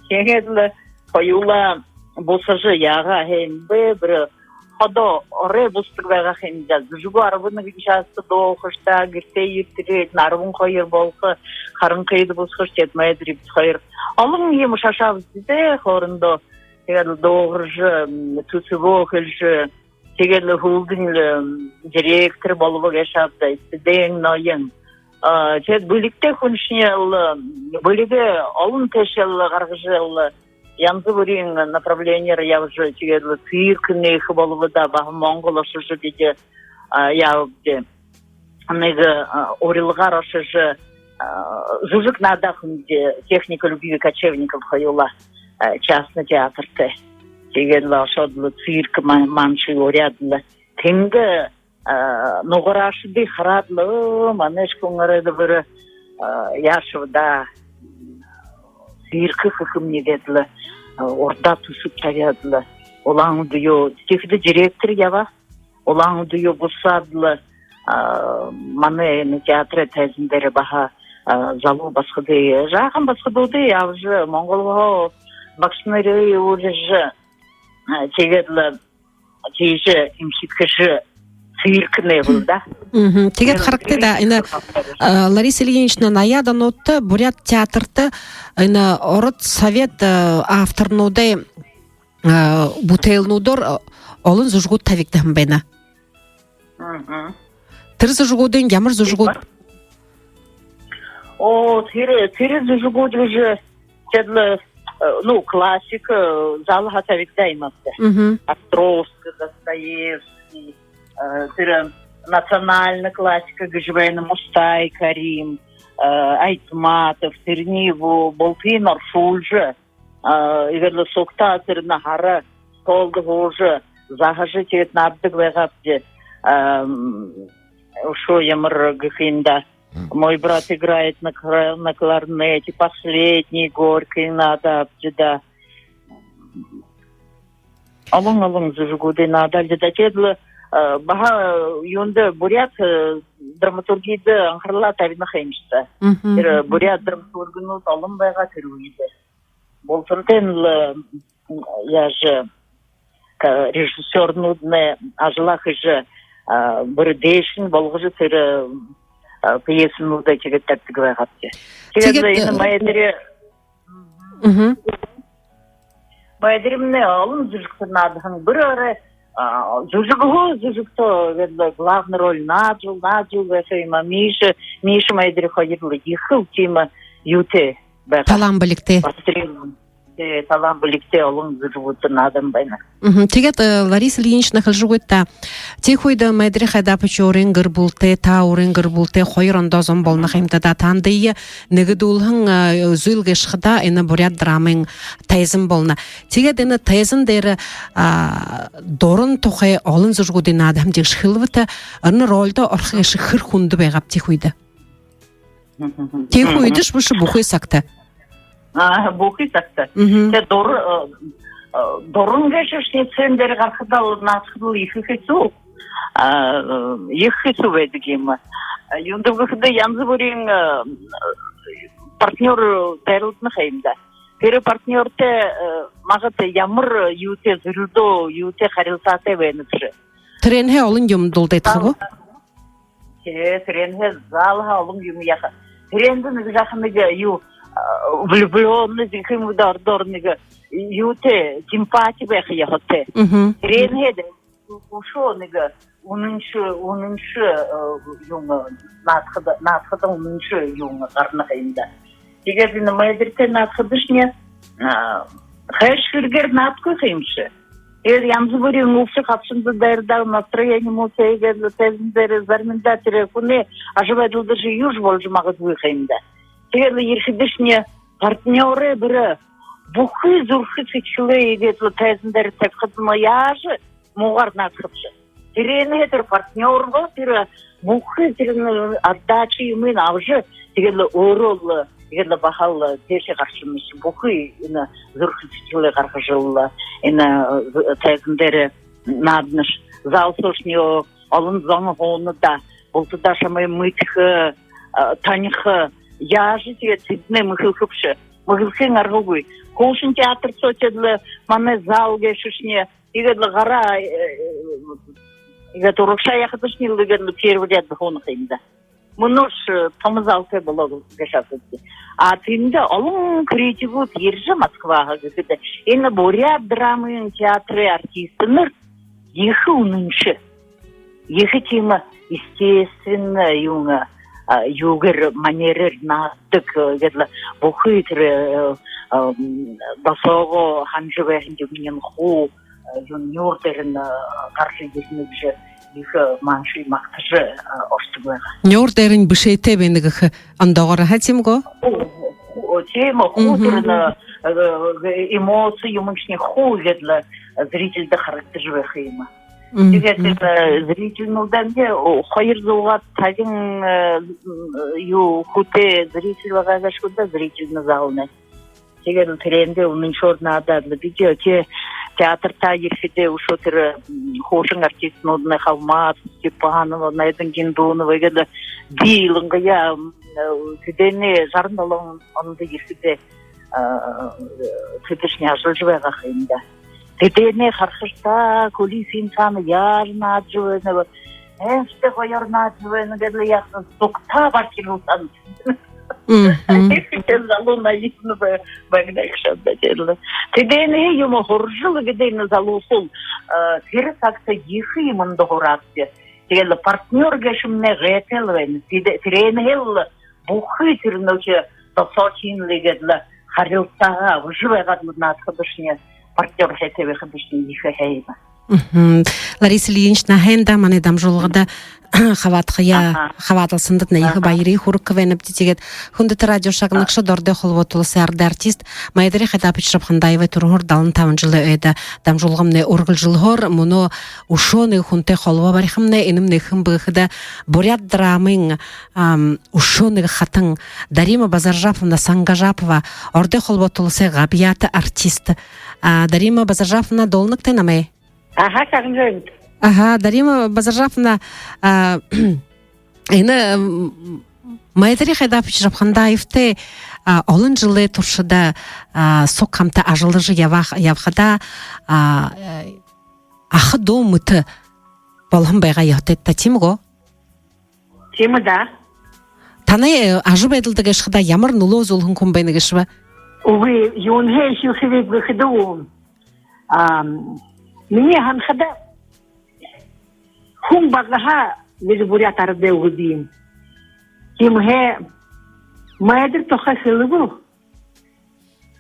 Тиигээд лэ хоюулаа бусажа яагаа һэм бэ, бэрэ ходо орой бусадаг байгаа һэм даа. Зүжэгөө арбан нэгэн часада дууһаха ш даа, гэртээ ерээд, арбан хоёр болохо, харанхыда бусаха ш, тиигээд майдарибди хоёр. Олон юумэ шашаабди даа хоорондоо. Тиигээд лэ дуугаржа, м, түсэбөө хэлэжэ, тиигээд лэ һүүлдэнь лэ, м, директор болобо гээшэ ааб даа, Студен Ноён. А, тиигээд бэлигтэй хүншни лэ, м, бэлигээ олон тээшээ лэ гаргажа лэ, янза бүриин направлениеэр ябажа, тиигээд лэ цирк нээхэ болобо даа, баһа Монгол ошожо бидэ, а, яабди. Нэгэ, а, урилгаар ошожо, а, зүжэг наадаа һэмди, «Техника любви Кочевников» хоюулаа, а, частный театрта. Тиигээд лэ ошоод лэ цирк ма-, маншые уряад лэ. Тэндэ, а, нугараашадые хараад лэ, өө, манайшье хүн оройдо бэрэ, а, яашаб даа, цирк хэхэмни гээд лэ, а, урдаа түсэб табяад лэ. Улаан-Үдэ юу, тиихэдэ директор ябаа. Улаан-Үдэ юу бусаад лэ, а, манай энэ театрай тайзан дээрэ баһа, а, залуу басагадые, жаахан басагадуудые абажа, Монголһоо багшанарые уряжа, а, тиигээд лэ тиижэ эмхидхэжэ, цирк нээбэл даа. Мгм. Тиигээд харагты даа, энэ, а, Лариса Ильинична, наяад онуудта буряад театрта энэ ород, совет, а, авторнуудай, а, бүтээлнүүдээр, а, олон зүжэгүүд табигдаһан байна. Мгм. Тэрэ зүжэгүүдынь ямар зүжэгүүд? О, тэрэ, тэрэ зүжэгүүд гэжэ, тиигээд лэ, э, ну, классика, э, залһаа табигдаа юм ааб даа. Мгм. Островский, Достоевский, э, тэрэ национальна классика гэжэ байна, Мустай Карим, э, Айтматов, тэрэниие бу-, бултыень оршуулжа, а, иигээд лэ сугтаа тэрэнээ хара столдо һуужа, заһажа, тиигээд нааддаг байгаабди. Ам, үшөө ямар гэхэ юм даа. Мм. «Мой брат играет на кра-, на кларнете», «Последний Горький» наадаабди даа. Олон-олон зүжэгүүдые наадаабди даа. Тиигээд лэ, а, баһа, юундэ, буряад, э, драматургида анхаралаа табина ха юм шта. Мгм. Тэрэ буряад драматургнууд олон байгаа тэрэ үедэ. Бултантайнь лэ, м, яажа, ка-, режиссёрнууднай ажалаа хэжэ, а, бэрэ дээшэнь болгожо тэрэ, а, пьесэнүүдээ тиигээд табидаг байгаабди. Тиигээд, тиигээд лэ энэ, э, майдари-, мгм. Майдаримнай олон зүжэгтэ наадаһан, бэрэ орой, а, зүжэгһөө зүжэгтэ, иигээд лэ главна роль наадажал, наадажал байха юм аа. Миша, Миша майдари хоёр лэ ехэл тиимэ юутэй байгаа. Талаан бэлигтэй. Востребован. талаан бэлигтэй олон гэр бүлэдэ наадан байна. Мгм. Тиигээд, э, Лариса Ильинична, хэлэжэ үгыт даа. Тиихэ үедэ Майдари Хайдапович өөрын гэр бүлэтэй, та өөрын гэр бүлэтэй хоёр ондоо зон болоно ха юм даа. Таанадые нэгэдүүлһэн, э, зүйл гээшэ хадаа энэ буряад драмын тайзан болоно. Тиигээд энэ тайзан дээрэ, а, дуран тухай олон зүжэгүүдые наадаһан гэжэ хэлэбэт, энэ рольдо орохо гээшэ хэр хүндэ байгааб тиихэ үедэ? Тиихэ үедэшье бэшэ, бүхы сагта. А, бүхы сагта. Мгм. Тэ дур-, э, э, дуран гээшэшни сцена дээрэ гарахадал, наадахадал ехэ хэсүү. А, э, ехэ хэсүү байдаг юм. А, юундэб гэхэдэ, янза бүриин, э, партнёр дайралдана ха юм даа. Тэрэ партнёртой, э, магад, ямар юутэй, зөрилдөө юутэй харилсаатай байнабши. Тэрээнһээ олон юумэ дуулдыхагү? Тэ, тэрээнһээ залһаа олон юумэ яаха. Тэрээндэ нэгэ жаахан нэгэ юу, а, влюблённость гэхэ юм гү даа, ородоор нэгэ юутэй, симпати байха ёһотой. Мгм. Тэрээнһээ үшөө нэгэ үнэншэ, үнэншэ, э, юумэ, наадахада, наадахада үнэншэ юумэ гарана ха юм даа. Тиигээд энэ Майдаритай наадахадашни, а, хайшан хэрэгээр наадахагүй ха юмши. Тиигээд янза бүриин үбшэ хабшанда дайраад, настроение муу, тиигээд лэ тайзан дээрэ заримдаа тэрэ хүнэй ажабайдалдашье юушье боложо магадгүй ха юм даа. Тиигээд лэ ерэхэдэшни партнёрой бүри бүхы зүрхэ сэдьхэлээ иигээд лэ тайзан дээрэ табихадань, яажа муугаар наадахабши. Тэрээнһээ тэрэ партнёр бол тэрэ бүхы тэрэ, м, отдача юумыень абажа, тиигээд лэ өөрөө лэ, тиигээд лэ баһал тээшээ гаршамнаш, бүхы энэ зүрхэ сэдьхэлээ гаргажал, энэ, э, тайзан дээрэ нааданаш. Зал соошни олон зон һууна даа, бултадаа шамайе мэдэхэ, э, таниха. Яажа тиигээд тэдэнээ мэхэлхэбши? Мэхэлхын аргагүй. Хуушан театр соо тиигээд лэ манай зал гээшэшни, тиигээд лэ гараа, э, э, тиигээд урагшаа яахадашни лэ, тиигээд лэ первый ряд һууна ха юм даа. Мүнөөшье, э, томо залтай болоо гээшэ һэн. А тэндэ олон критигүүд ерэжэ, Москваһаа гэхэдэ, энэ буряад драмын театрай артистнар ехэ үнэншэ. Ехэ тиимэ естественно юун, а, юугээр, манерээр наададаг, э, иигээд лэ бүхы тэрэ, э, э, м, досоогоо һанажа байһан юумэниинь хуу, э, юун, нюур дээрэнь, э, гаража ерэнэ гэжэ ехэ, э, маншые магтажа, э, ошодог байгаа. Нюур дээрэнь бэшээтэй байна гэхэ ондоогоор, ха, тиимэ гү? Хуу, хуу, тиимэ, хуу. Мгм. Тэрэнь, э, э, эмоци юумэншни хуу иигээд лэ зрительдэ харагдажа байха юм. Мгм. Тиигээд, э, зрительнүүдээ, о, хоёр зуугаад табин, э, м, юу, хүнтэй зритель байгаа гээшэ гү даа, зрительный залнай. Тиигээд лэ тэрээндээ үнэншөөр наадаад лэ, бидэ, тэ-, театртаа ерэхэдээ үшөө тэрэ, м, хуушан артистнууднай, Халматова, Степанова, Найдан Гиндунова, иигээд лэ би илангаяа, м, э, тэдэнэй жаран долоон ондо ерэхэдээ, э, тэдэшни ажаллажа байгаа ха юм даа. Тэдэнээ харахадаа, кулисын саана яажа наадажа байнаб, эндэ хоёр наадажа байна гээд лэ яаха, сугтаа бархирал һэн. Мгм. Ехэ залуу наивна бай-, байна гээшэ даа, тиигээд лэ. Тэдэнэй юумэ һуражал, иигээд энэ залуушуул, э, тэрэ сагта ехэ юумэндэ һураабди. Тиигээд лэ партнёр гээшэмнай гайтай лэ байна. Тэдэ-, тэрээнһээ лэ бүхы тэрэ нүгөө досоохинь лэ иигээд лэ харилсаагаа абажа байгаад лэ наадахадашни, партнёр һайтай байхадашни ехэ һайн юм. Мгм. Лариса Ильинична, һайн даа, манай дамжуулгада хабаадахаяа, аха, хабаадалсандатнай ехэ, аха, баярые хүргэхэ байнабди. Тиигээд, хүндэтэ радио шагнагшад, Ородой Холбоо Туласай арадай артист Майдари Хайдапович Шабхандаевай түрэһөөр далан табан жэлэй ойдо дамжуулгамнай үргэлжэлһөөр, мүнөө үшөө нэгэ хүнтэй холбоо барихамнай. Энэмнай хэн бэ гэхэдэ, буряад драмын, ам, үшөө нэгэ хатан Дарима Базаржаповна Сангажапова, Ородой Холбоо Туласай габьяата артист. А, Дарима Базаржаповна, дуулнагты намайе? Аха, шагнажа байна. Аха, Дарима Базаржаповна, а, энэ, м, Майдари Хайдапович Шабхандаевтай, а, олон жэлэй туршада, а, суг хамта ажаллажа ябах-, ябахадаа, а, э, аха дүү мэтэ болоһон байгаа ёһотойт даа, тиимэ гү? Тиимэ даа. Танай, э, ажабайдалда гээшэ хадаа ямар нүлөө үзүүлһэн хүн байна гээшэб? Үгы, юунһээ эхилхэбиб гэхэдэ, ам, минии һанахада, хүн багаһаа нэгэ буряад арадай үгэ бии юм. Тиимэһээ Майдари тухай хэлэбэл,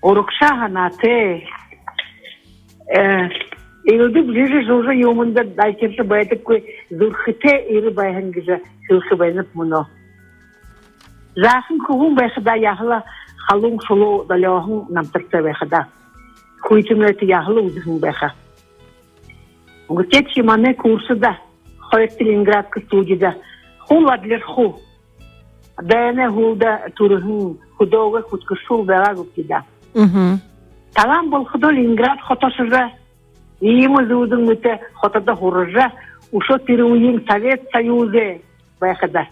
Урагшаа һанаатай. Э, элдэб жэжэ жужа юумэндэ дайчиржа байдаггүй, зүрхэтэй эрэ байһан гэжэ хэлэхэ байнаб мүнөө. Жаахан хүбүүн байхадаа яһала халуун шулуу долёоһон намтартай байха даа. Хүйтэнэйтэ яһала үзэһэн байха. Үгы, тиигэбэшье манай курсда, хоёрдохи Ленинградскэ студида хуу ладлирхуу. Дайнай һүүлдэ түрэһэн хүдөөгэй хүтгэршүүл байгаа гүбди даа. Мгм. Талаан болоходоо Ленинград хото ошожо, иимэ зүүдэн мэтэ хотодо һуража, үшөө тэрэ үеын Совет Союзай байхада.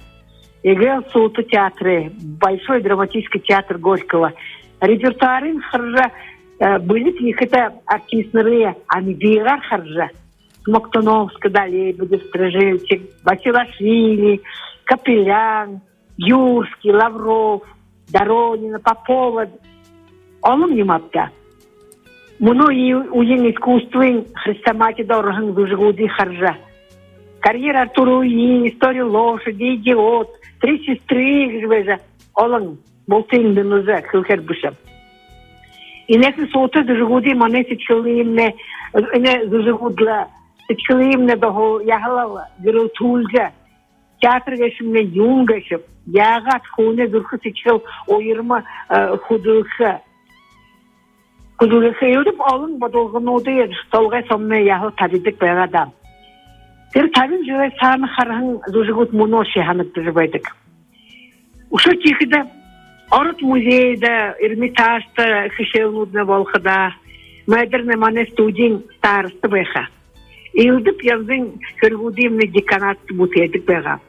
Эгээл суута театрай, Большой драматический театр Горького. Репертуарынь хаража, э, бэлиг ехэтэ артистнарые амидыгаар хаража. Смоктуновская даа, Лебедев, Стрижевский, Басилашвили, Капелян, Юрский, Лавров, Доронина, Попова. Олон юм ааб даа. Мүнөө үеын искусствын хрестоматида ороһон зүжэгүүдые хаража. Карьера Артура Уи, История лошади, Идиот, Три сестры гэжэ байжа. Олон, бултыень дэмэжэ хэлэхээр бэшэ. Энээхэн суута зүжэгүүдые манай сэдьхэлыемнай, энэ зүжэгүүд лэ сэдьхэлыемнай доһо яһала гэрэлтүүлжэ, театр гээшэмнай юун гээшэб, яагаад хүнэй зүрхэ сэдьхэл уярма, э, хүдэлхэ, хүдэлхэ, элдэб олон бодолгонуудые толгой соомнай яһала табидаг байгаа даа. Тэрэ табин жэлэй саана хараһан зүжэгүүд мүнөөшье һанагдажа байдаг. Үшөө тиихэдэ Ород музейдэ, Эрмитажта хэшээлнүүднай болоходо, Майдарнай манай студиин староста байха. Элдэб янзын хэрэгүүдыемнай деканатта бүтээдэг байгаа.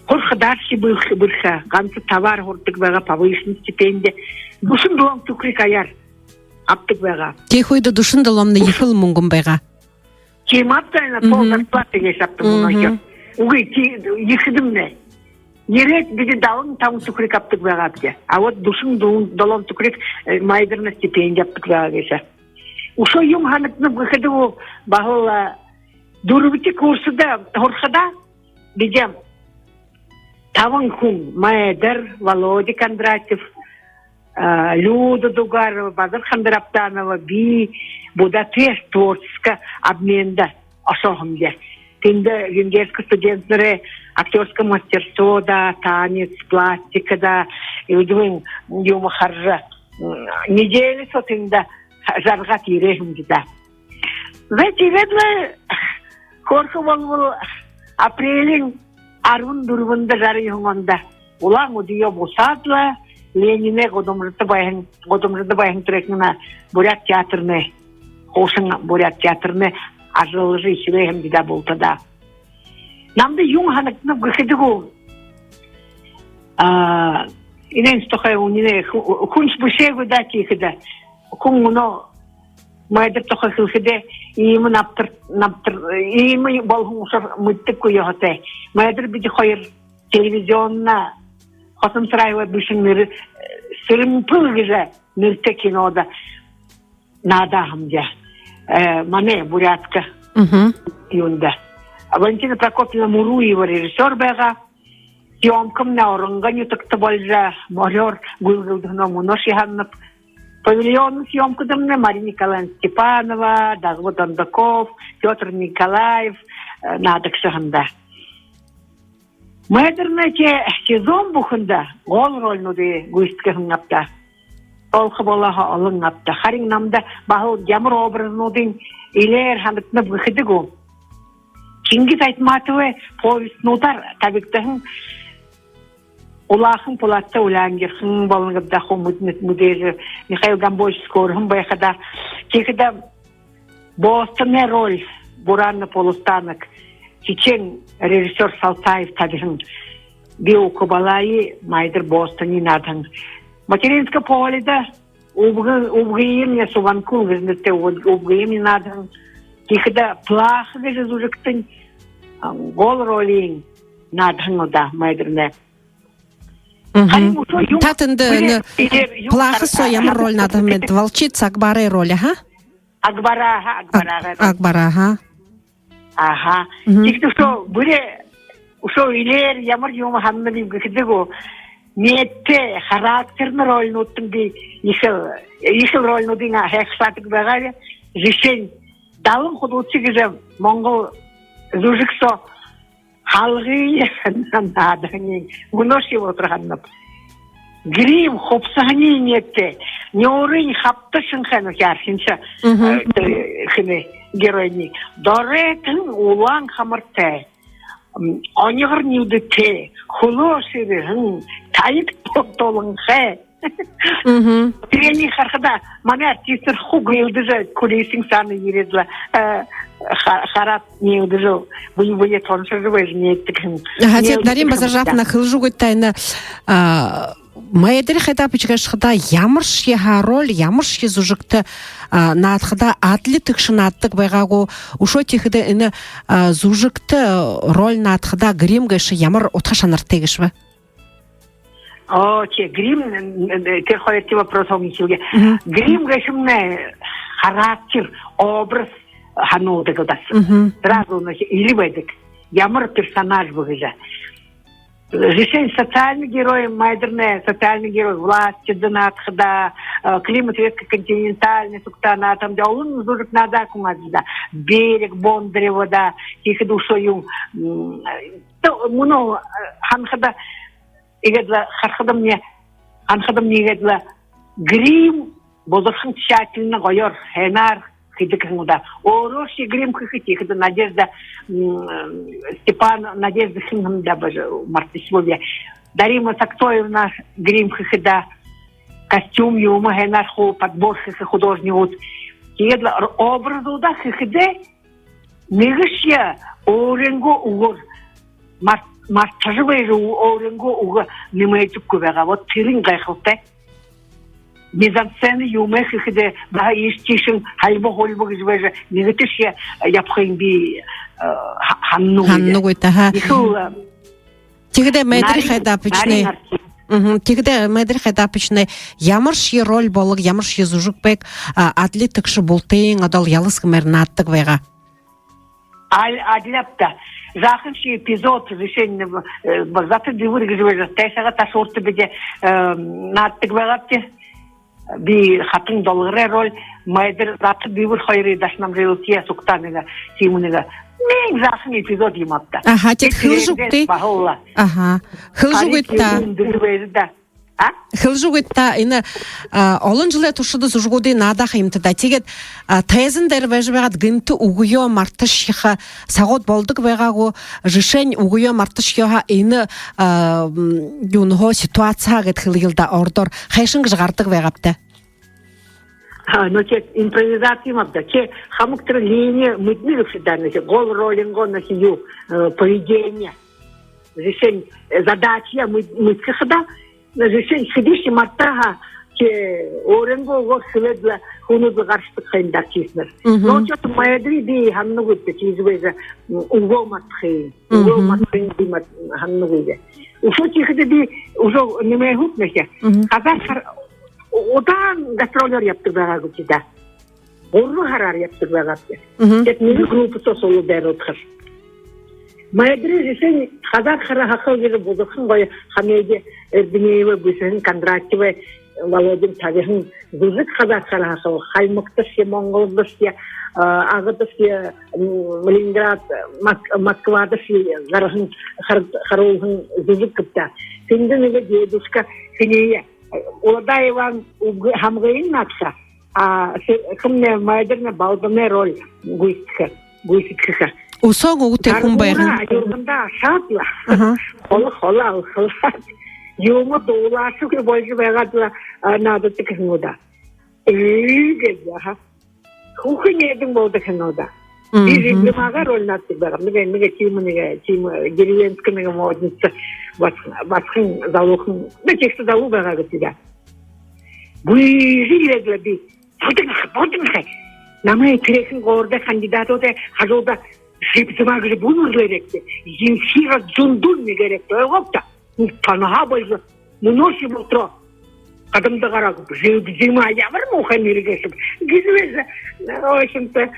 Һурахадааршье бэрхэ, бэрхэ, ганса табаар һурадаг байгаа, повышенный стипенди. Дүшэн долоон түхэриг аяар абадаг байгаа. Тиихэ үедэ дүшэн долоомнай ехэл мүнгэн байгаа. Тиимэ ааб даа, на пол зарплаты гээшэ абадаг мүнөө. Үгы, ехэдэмнай. Ерээд бидэ далан табан түхэриг абадаг байгаабди. А вот дүшэн долоон түхэриг, э, Майдарнай стипенди абадаг байгаа гээшэ. Үшөө юун һанагдана гэхэдэ, баһал, э, дүрбэдэхи курсда һурахада бидэ табан хүн: Майдар, Володя Кондратьев, э, Люда Дугарова, Базар Хандарабданова, би Будапешт творческэ обменда ошоһомди. Тэндэ венгерскэ студентнэрэй актёрскэ мастерство даа, танец, пластика даа, элдэбын юумэ хаража, неделя соо тэндэ жаргаад ерээһэмди даа. За, тиигээд лэ хөөрхэ болбол, апрелиин арбан дүрбэндэ жаран юһэн ондо Улаан-Үдэеэ бусаад лэ, Ленинэй гудамжада байһан, гудамжада байһан тэрэ манай Буряад театрнай, хуушан Буряад театрнай ажаллажа эхилээһэмди даа бултадаа. Намда юун һанагдана гэхэдэ гү, а, энээн тухай үнинэй хү-, хүншье бэшээгүй даа, тиихэдэ. Хүн мүнөө Майдар тухай хэлэхэдээ, иимэ намтар, намтар, иимэ болоһон ушар мэдэдэггүй ёһотой. Майдар бидэ хоёр телевизионно Хоца Намсараевай бэшэһэн нэрэ, э, «Сэрэмпэл» гэжэ нэрэтэй кинодо наадаа һэмди. Э, манай буряадка юундэ. Валентина Прокопьевна Муруева режиссёр байгаа. Съёмкамнай Оронгой нютагта болжо, морёор гүйлгэлдэһэнөө мүнөөшье һананаб. Павильонно съёмкадамнай Мария Николаевна Степанова, Дагба Дондоков, Пётр Николаев, э, наадагша һэн даа. Майдарнай тээ сезон бүхэндэ гол рольнуудые гүйсэдхэһэн ааб даа. Олохо болоһо олон ааб даа. Харин намда баһал ямар образнуудынь элеэр һанагдана гэхэдэ гү, Чингис Айтматовай повестнуудаар табигдаһан «Улаахан пулаадтай улянгирхан» болоно гээб даа, хуу мэд-, мэд-, мэдээжэ, Михаил Гомбоевич Скорыгин байха даа. Тиихэдэ Бостоной роль Буранна Полустанок, чечен режиссёр Салтаев табиһан. Би «Укабалайе», Майдар Бостониие наадаһан. «Материнское поле»-да үбгэ-, үбгыемни, Субанкул гэжэ нэрэтэй үб-, үбгыемни наадаһан. Тиихэдэ «Плаха» гэжэ зүжэгтэнь, а, гол ролиинь наадаһан удаа Майдарнай. Харин үшөө юун... Та тэндэ, нэ, «Плаха» соо ямар роль наадаһан бэ? Волчица Агбарай роль, аха? Агбара, аха, Агбарагай роль. Агбара, аха. Аха. Тиихэдэ үшөө бүри, үшөө элеэр ямар юумэ һананабиб гэхэдэ гү, нээдтэй, характерна рольнуудтань би ехэл, ехэл рольнуудынь һайхашаадаг байгааб. Жэшээнь, «Далан хүдэлсэ» гэжэ монгол зүжэг соо халгые наадаһаниинь мүнөөшье болотор һананаб. Грим хубсаһаниинь нээдтэй, нюурынь хабта шэнхэнэ, хяар хиншэ, Мгм. э, тэрэ хэнэй геройнь. Доройн улаан хамартай, м, оньгор нюдэтэй, хүлөө шэрэһэн, таяг туланхай. Мгм. Тэрэниие харахада, манай артистнар хуу гүйлдэжэ, кулисын саана ерээд лэ, э, ха-, хараад, гүйлдэжэ, бэе бэеэ тоншожо байжа нээдэг һэн. Аха, тиигээд Нээлтэ Дарима Базаржаповна, хэлэжэ үгыт даа, энэ, а, Майдари Хайдапович гээшэ хадаа ямаршье һаа роль, ямаршье зүжэгтэ, а, наадахадаа адли тэгшэ нааддаг байгаа гү? Үшөө тиихэдэ энэ, а, зүжэгтэ роль наадахадаа грим гээшэ ямар удха шанартай гээшэб? Оо, тээ, грим, м, м, тэрэ хоёрдохи вопрос һонин хэлэе. Мгм. Грим гээшэмнай характер, образ һануулдаг удаа. Мгм. Сразу, значит, эли байдаг. Ямар персонаж бэ гэжэ. Жэшээнь, социальный герой, Майдаринай социальный герой, власть, дэ наадахада, э, климат резко континентальный сугтаа наадахада, олон зүжэг наадаа хүн ажалда. Берег, Бондарева, да, тиихэдэ үшөө юм, м, то, мүнөө, э, һанахада, иигээд лэ харахадамни, һанахадамни иигээд лэ грим болорхон тщательно, гоёор, һайнаар хэдэг һэн даа. Өөрөөшье грим хэхэ, тиихэдэ Надежда, м, Степан, Надежда хэн һэн даа, боже, мартажа болооб. Дарима Сактоевна грим хэхэ даа, костюм юумэ һайнаар хуу подбор хэхэ художнигууд. Тиигээд лэ р-, образуудаа хэхэдээ нэгэшье өөрынгөө үгөөр мар-, мартажа байжа, өөрынгөө үгэ нэмээжэгүй байгаа. Вот тэрэнь гайхалтай. Мизансцена юумэ хэхэдээ баһа иишэ тиишэнь, һалбаа һолбоо гэжэ байжа, нэгэтэшье ябахыень би, э, һа-, һананагүйб. Һананагүйт, аха. Ехэл, э, Тиихэдээ Майдари Хайдаповичнай, нарин артист. Мгм. Тиихэдээ Майдари Хайдаповичнай ямаршье роль болог, ямаршье зүжэг байг, а, адли тэгшэ бултыень одоол ялас гэмээр нааддаг байгаа. Ал-, адляаб даа. Жаахашье эпизод, жэшээнь, э, зата дэбэр гэжэ байжа, тайшагаа ташуурта бидэ, э, нааддаг байгаабди. Би хатан долгорой роль, Майдари зата дэбэр хоёрые дашнамжайлалта сугтаа нэгэ, тиимэ нэгэ. Мин жаахан эпизод юм ааб даа. Аха, тиигээд хэлэжэ үгыт даа. Баһал лэ. Аха. Хэлэжэ үгыт даа. Харин юун дэжэ байжа даа. А? Хэлэжэ үгыт даа, энэ, а, олон жэлэй туршада зүжэгүүдые наадаха юм та даа. Тиигээд, а, тайзан дээрэ байжа байгаад гэнтэ үгөө марташаха сагууд болдог байгаа гү? Жэшээнь, үгөө марташаха, энэ, а, м, юунһээ, ситуация гээд хэлэел даа ородоор. Хайшан гэжэ гарадаг байгаабта? А, ну, тээ, импровизация юм ааб даа. Тээ, хамаг тэрэ линия мэдэнэ гээшэ даа, нэгэ гол ролингоо, нэгэ юу, э, поведение. Жэшээнь, э, задача мэд-, мэдэхэ хадаа, жэшээнь, хэдышье мартаа һаа, тээ, өөрынгөө үгөөр хэлээд лэ, хүнүүд лэ гарашадаг ха юм даа, артистнар. Мгм. Но что-то Майдари би һананагүйб даа, тиижэ байжа, м, үгөө мартахыень. Үгөө Мгм. мартахыень би мар-, һананагүйб. Үшөө тиихэдэ би үшөө нэмэхэ һүб нэгэ. Мгм. Хазаар хар-, удаан гастролёор ябадаг байгаа гүбди даа. Гурбан һараар ябадаг байгаабди. Мгм. Тиигээд нэгэ группа соо соло дайруулхаш. Майдари, жэшээнь, «Хазаар хара һахал» гэжэ бузархан гоё Хамеди Эрдынеевэй бэшэһэн, Кондратьевай, Володин табиһан зүжэг «Хазаар хара һахал», Хальмагташье, Монголдошье, а, Агадашье, м, Ленинград, Мос-, Москвадашье гараһан, хар-, харуулһан зүжэг гээб даа. Тэндэ нэгэ дедушка, хэниие, Уладай Иван үбгэ-, һамгыень наадаха, а, хэ-, хэмнай Майдаринай Балданай роль гүйсэдхэхэ, гүйсэдхэхэ. Үсөөн үгэтэй хүн байһан. Гаргуура нюургандаа ашаад лэ. Аха. Холо, холо алхалаад, юумэ дуулаашагүй болжо байгаад лэ, а, наададаг һэн даа. Ээ, гээд, аха. Хүхэ нээдэн болодог һэн даа. Мгм. Би Зимагай роль наададаг байгааб. Нэгэ, нэгэ тиимэ, нэгэ тиимэ деревенскэ, нэгэ модница, бас-, басаган залуухан. Нэгэ тиигэжэ залуу байгаа гээшэ даа. Гүйжэ ерээд лэ би: «Болдонхой, Болдонхой. Намайе тэрэхэн городой кандидатуудай хажууда Зима гэжэ бү нэрлээрэгты. Земфира Дзундуль нэгэрээгты, ойлгоогты. Танһаа болжо, мүнөөшье болотор гадамда гараа гү, Зима, ямар муухай нэрэ гээшэб», гэжэ байжа. В общем-то,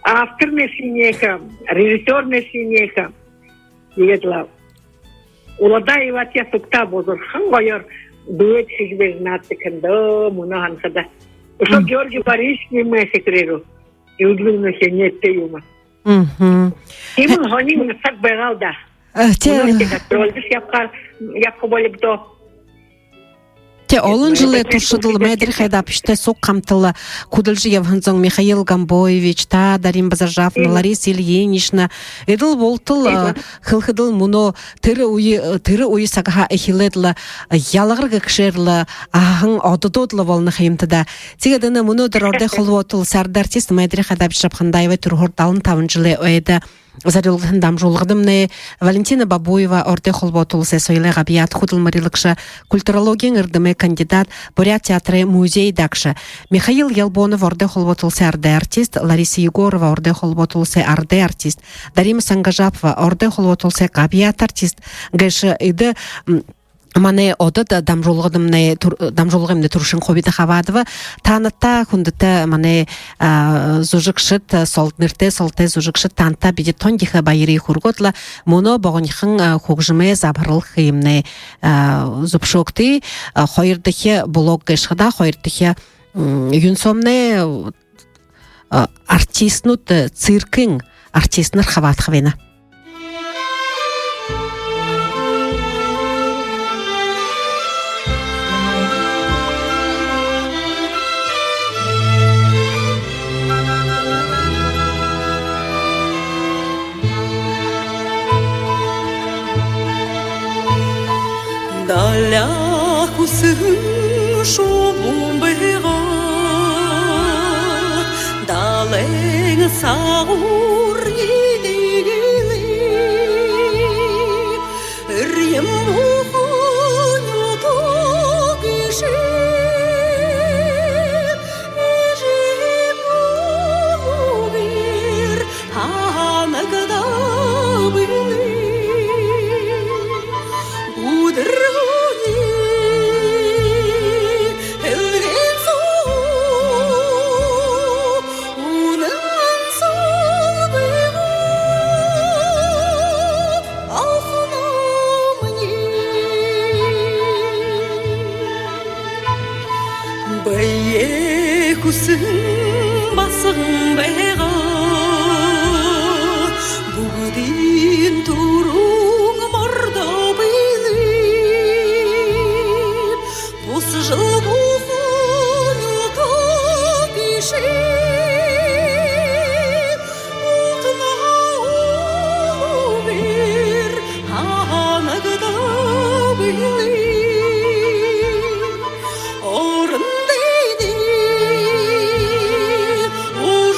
авторнайшье энеэхэ, режиссёрнайшье энеэхэ. Иигээд лэ Уладаеватаяа сугтаа бузархан гоёор дуэт хэжэ байжа нааддаг һэн даа, мүнөө һанахада. Үшөө Георгий Борисович юм, секретарь. Элдэбын нэгэ тээ юм. Тиимэ һонин саг байгаал даа. Мүнөө тээ гастрольдо ябаха, ябаха болибо даа. Тээ олон жэлэй туршада лэ Майдари Хайдапчитай суг хамта лэ хүдэлжэ ябаһан зон Михаил Гомбоевич, та, Дарима Базаржаповна, Лариса Ильинична, эдэл бултал, хэлэхэдэл, мүнөө тэрэ үе, тэрэ үе сагһаа эхилээд лэ ялагар гэгшээр лэ, аһахан ододууд лэ болоно ха юмта даа. Тиигээд энэ мүнөөдэр Ородой Холбоото Уласай арадай артист Майдари Хайдапчи Жабхандаевай түрэһөөр далан табан жэлэй ойдо зорюулагдаһан дамжуулгадамнай Валентина Бабуева, Ородой Холбоото Уласай соёлой габьяата хүдэлмэрилэгшэ, культурологиин эрдэмэй кандидат, Буряад театрай музей даагша, Михаил Елбонов, Ородой Холбоото Уласай арадай артист, Лариса Егорова, Ородой Холбоото Уласай арадай артист, Дарима Сангажапова, Ородой Холбоото Уласай габьяата артист гээшэ. Эдэ манай одод дамжуулгадамнай түр-, дамжуулгымнай түрүүшын хубида хабаадаба. Таанадта, хүндэтэ манай зүжэгшэд, солд-, нэртэй солотой зүжэгшэд, таанадта бидэ тон ехэ баярые хүргөөд лэ, мүнөө богонихон хүгжэмэй забһарал хэмнай зүбшөөгты. Хоёрдохи блок гээшэ ха даа, хоёрдохи юун соомнай, артистнууд, циркын артистнар хабаадаха байна. Даляа хүсэһэн шубуун байгаа, далайн сагуур нидигэлэй, эрьен бүхы нютаг гээшэ. Эжы болоһоор һанагдаа бэлэй. Үдэр үни элгэн соо үнэн солбоо алханамни. Бэеэ хүсэн басаган байгаа, бүгэдын түрүүн мордоо бэлэй. Бусажал бүхы нютаг гээшэ. Утнаа уулаар һанагдаа бэлэй. Орон дайдын уж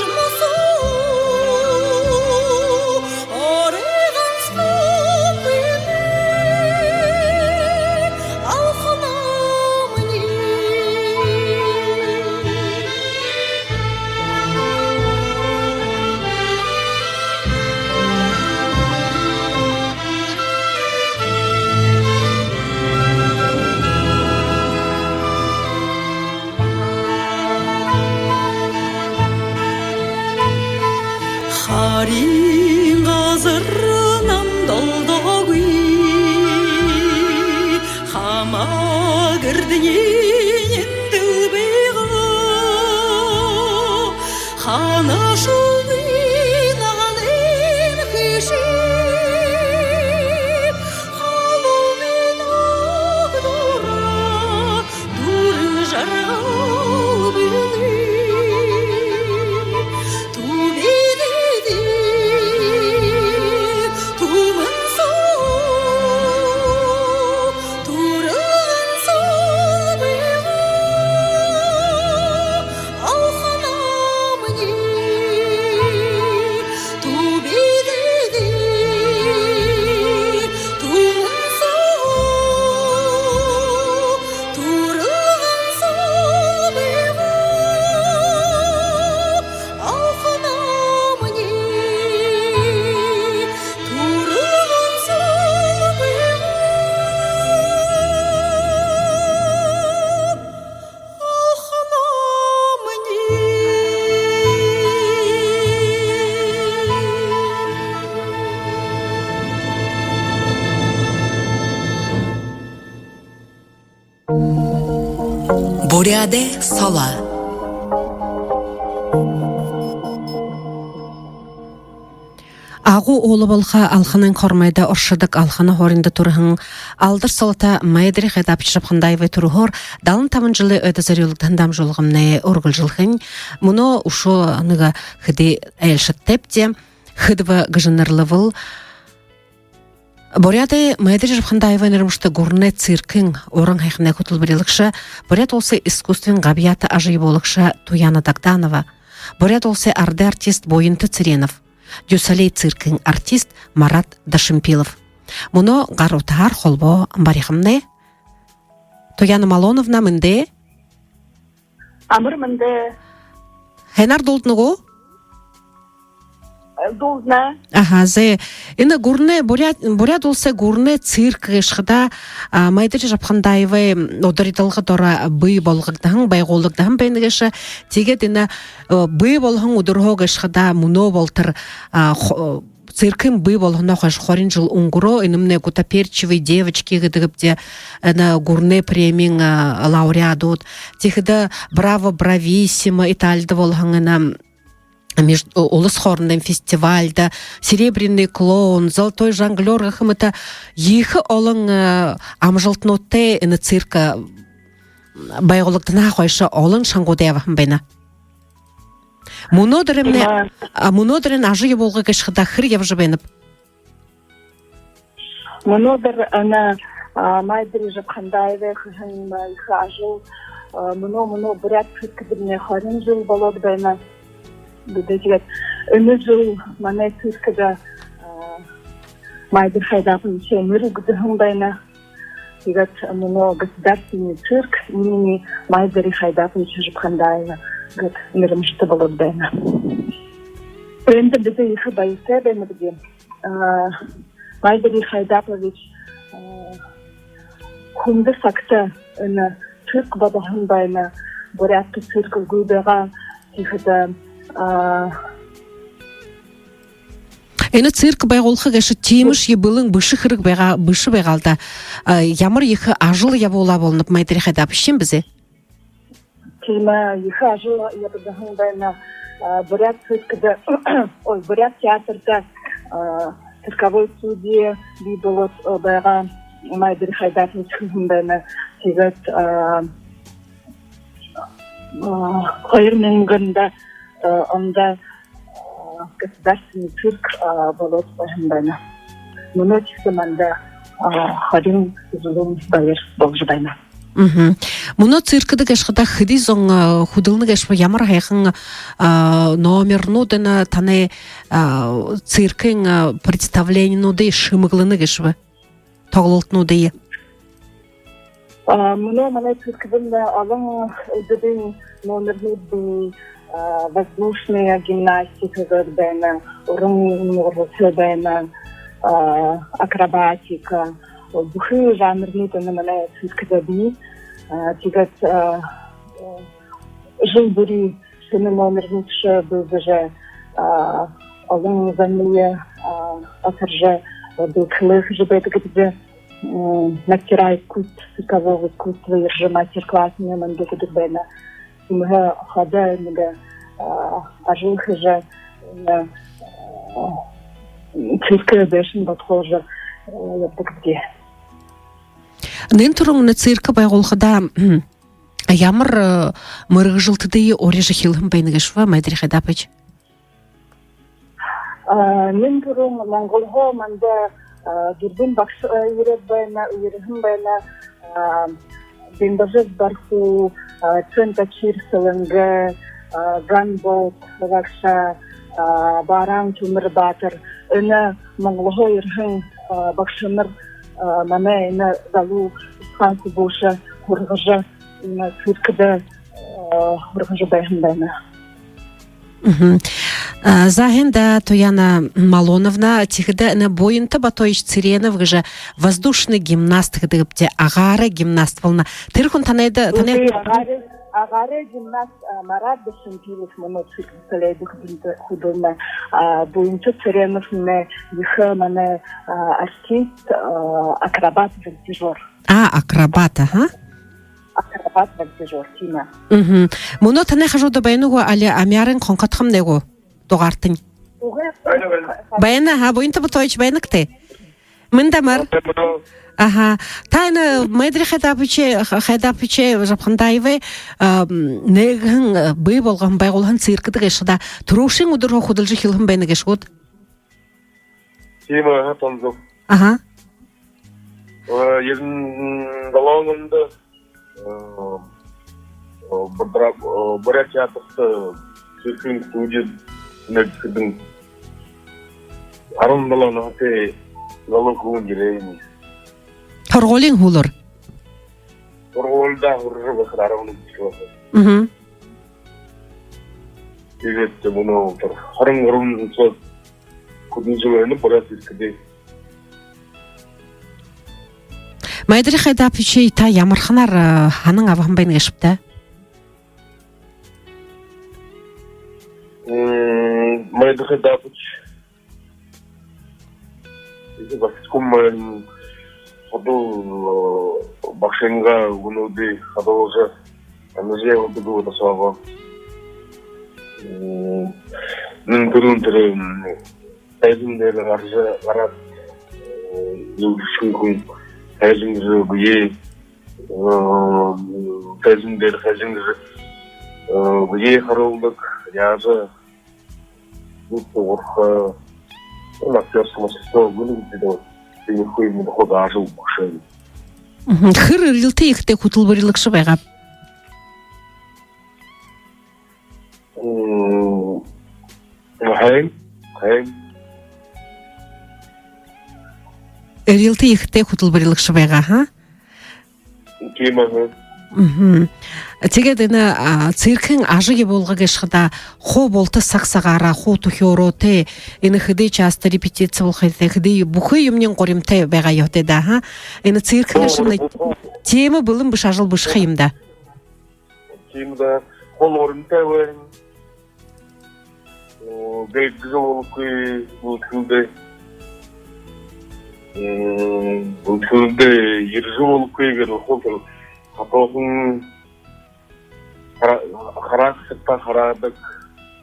Буряадай соло. Агуу уулабалха Алханын хормойдо оршодог Алхана һууринда түрэһэн алдар солото Майдари Хайдапович Жапхандаевай түрэһөөр далан табан жэлэй ойдо зорюулагдаһан дамжуулгамнай үргэлжэлхэнь. Мүнөө үшөө нэгэ хэды айлшадтайбди. Хэдыб гэжэ нэрлэбэл, Буряадай Майдари Жапхандаевай нэрэмжэтэ гүрэнэй циркын уран һайханай хүтэлбэрилэгшэ, Буряад Уласай искусствын габьяата ажал ябуулагша Туяна Дагданова, Буряад Уласай арадай артист Буянта Цыренов, Дю Солей циркын артист Марат Дашимпилов. Мүнөө гар утаһаар холбоо барихамнай. Туяна Малоновна, мэндэ! Амар мэндэ! Һайнаар дуулдана гү? Дуулдана. Аха, зэ. Энэ гүрэнэй, Буряад, Буряад Уласай гүрэнэй цирк гээшэ хадаа, а, Майдари Жапхандаевай ударидалга доро бии болгогдоһон, байгуулагдаһан байна гээшэ. Тиигээд энэ, э, бии болоһон үдэрһөө гээшэ хадаа мүнөө болотор, а, хо-, циркын бии болоһонһоо хойшо хорин жэл үнгэрөө. Энэмнай «Гутаперчевы девочки» гэдэгбди, энэ гүрэнэй премиин, а, лауреадууд. Тиихэдэ «Браво, брависсимо», Италида болоһон энэ меж-, улас хоорондын фестивальда «Серебряный клоун», «Золотой жонглёр» гэхэ мэтэ ехэ олон, э, амжалтануудтай энэ цирк, э, байгуулагдаһанһаа хойшо олон шангуудые абаһан байна. Мүнөөдэрэй, а, мүнөөдэрэй ажал ябуулга гээшэ хадаа хэр ябажа байнаб? Мүнөөдэр энэ, а, Майдари Жапхандаевай хэһэн, а, ехэ ажал, а, мүнөө, мүнөө буряад циркдэмнай хорин жэл болоод байна. Бидэ тиигээд энэ жэл манай циркдэ, а, Майдари Хайдаповичай нэрэ үгэһэн байна. Тиигээд мүнөө государственный цирк имени Майдари Хайдаповича Жапхандаева гээд нэрэмжэтэ болоод байна. Эндэ бидэ ехэ баяртай байнабди. А, Майдари Хайдапович, а, хүндэ сагта энэ цирк бодоһон байна. Буряадта цирк үгы байгаа. Тиихэдэ, а, энэ цирк байгуулха гээшэ тиимэшье бэлэн бэшэ хэрэг байгаа, бэшэ байгаал даа. А, ямар ехэ ажал ябуулаа болоноб Майдари Хайдапович, шэн бэзэ? Тиимэ, ехэ ажал ябаһан байна. А, буряад циркдэ, ой, буряад театрда, а, цирковой студия бии болоод, а, байгаа. Майдари Хайдапович хэһэн байна. Тиигээд, а, а, хоёр мянганда, а, ондо, а, государственный цирк, а, болоод байһан байна. Мүнөө тиихэдэ манда, а, хорин жэлэй баяр боложо байна. Мгм. Мүнөө циркдэ гээшэ хадаа хэды зон, а, хүдэлнэ гээшэб, ямар һайхан, а, номернууд энэ танай, а, циркын, а, представленинүүдые шэмэглэнэ гээшэб, тоглолтонуудые? А, мүнөө манай циркдэмнай олон үдэдын номернууд бии, а, воздушная гимнастика гээд байна, уран ургаса байна, а, акробатика, бүхы жанрнууд энэ манай циркдэ бии. А, тиигээд, а, жэл бүри шэнэ номернуудые бэлдэжэ, а, олон зониие, а, асаржа, а, бэлдхэлээ хэжэ байдаг бидэ. М, мастера искусств, циркового искусства ерэжэ мастер-классынь манда үгэдэг байна. Тиимэһээ ходо нэгэ, а, ажал хэжэ, а, цирк байшан бодхоожо, а, ябадаг бидэ. Нэн түрүүн энэ цирк байгуулхадаа, м, ямар, э, мэргэжэлтэдые уряжа эхилһэн байна гээшэб, Майдари Хайдапович? А, нэн түрүүн Монголһоо манда, а, гурбан багша, а, ерээд байна, ерэһэн байна. А, Дымбажаб Барху, а, Цэн-Качир Сэлэнгэ, а, Ган-Болд багша, а, Баран Түмэр баатар. Энэ Монголһоо ерэһэн, а, багшанар, а, манай энэ залуу уһан хүбүүшые һургажа, энэ циркдэ, а, һургажа байһан байна. Мгм. А, за, һайн даа, Туяна Малоновна, тиихэдэ энэ Буянта Батоевич Цыренов гэжэ воздушный гимнаст гэдэг бди, агаарай гимнаст болоно. Тэрэ хүн танайда, танай... Үгы, агаарай, агаарай гимнаст, а, Марат Дашимпилов мүнөө циркдэ хүдэлнэ, а, Буянта Цыренов манай ехэ, манай, а, артист, а, акробат, вольтежёр. А, акробат, аха. Акробат. Хат бэлдэж орхино. Мгм. Мүнөө танай хажууда байна гү, али амяарынь хонходохомнай гү? Дугаартань. Байна, байна. Байна, ха, Буянта Батоевич, байна гүт? Мэндэ амар. Байна. Аха. Та энэ Майдари Хайдапович, Хайдапович Жапхандаевай, а, м, нэгэхэн, а, бии болгоһон, байгуулһан циркдэ гээшэ даа. Түрүүшын үдэрһөө хүдэлжэ эхилһэн байна гээшэ гүт? Тиимэ, аха, Тонзо. Аха. Э, ерэн долоон ондо, э, э, Буряад, э, Буряад театрта циркын студи нэгэдэн, арбан долоон наһатай залуу хүбүүн ерээ. Һургуулиин һүүлээр? Һургуулидаа һуража байхадаа, арбан нэгэн жэл байхадаа. Мгм. Тиигээд мүнөө тэрэ хорин гурбан жэл соо хүдэлжэ байна Буряад циркдэ. Майдари Хайдаповичые та ямарханаар, э, һанан абаһан байна гээшэбта? М, Майдари Хайдапович. Эдэ баһа хүн байна, ходол, э, багшынгаа үгэнүүдые хадуужа, анажа ябадаг даа соо. М, нэн түрүүн тэрэ, м, тайзан дээрэ гаража, гараад, э, юушье хүн, тайзан дээрэ бэеэ, э, тайзан дээрэ, тайзан дээрэ, э, бэеэ харуулдаг, яажа, юушье урха, э, актёрское мастерство, гүнэ гэдэг, тиимэрхүү юумэндэ ходо ажал багша. Мгм. Хэр эрилтэ ехэтэй хүтэлбэрилэгшэ байгааб? М, һайн, һайн. Эрилтэ ехэтэй хүтэлбэрилэгшэ байгаа, ха? Тиимэ, ха. Мгм. Тиигээд энэ, а, циркын ажал ябуулга гээшэ хадаа хуу булта саг сагаараа, хуу түхеэрээ, тэ, энэ хэды часто репетици болохо, тэ, хэды бүхы юумэниинь гуримтай байгаа ёһотой даа, ха? Энэ цирк гээшэмнай тиимэ бэлэн бэшэ ажал бэшэ ха юм даа. Тиимэ даа, хуу гуримтай байна. О, гээжэ болохогүй, бүлгэндэ. М, бүлгэндэ ерэжэ болохогүй гээд, хуу тэрэ хатуухан, хара-, харааха сагтаа хараадаг,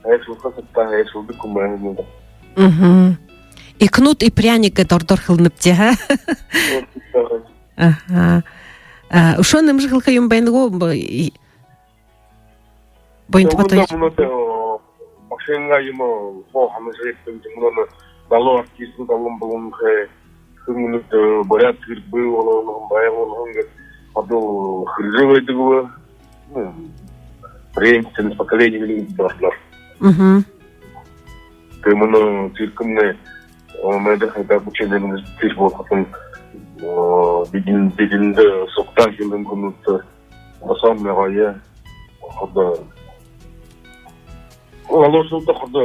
хайшалха сагтаа хайшалдаг хүн байна юм даа. Мгм. И кнут, и пряник гээд ородоор хэлэнэбди, ха? Вот, тиимэ. Аха. А, үшөө нэмэжэ хэлэхэ юм байна гү? Б-, и-, Буянта Батоевич. Мүнөө, э, багшынгаа юумэ хуу һанажа ябадаг юм, мүнөө залуу артистнууд олон болонхой, хэн мүнөө, э, буряад цирк бии болгоһон, байгуулһан гээд ходол хэрэжэ байдаг бэ. М, преемственность поколений гэдэг ородоор. Мгм. Тиимэ, мүнөө циркымнай, э, Майдари Хайдаповичай нэрээр цирк болоходонь, э, бидэн, бидэндэ сугтаа хэлэн хүнүүдтэ баһа гоё. Ходо. Залуушуулда ходо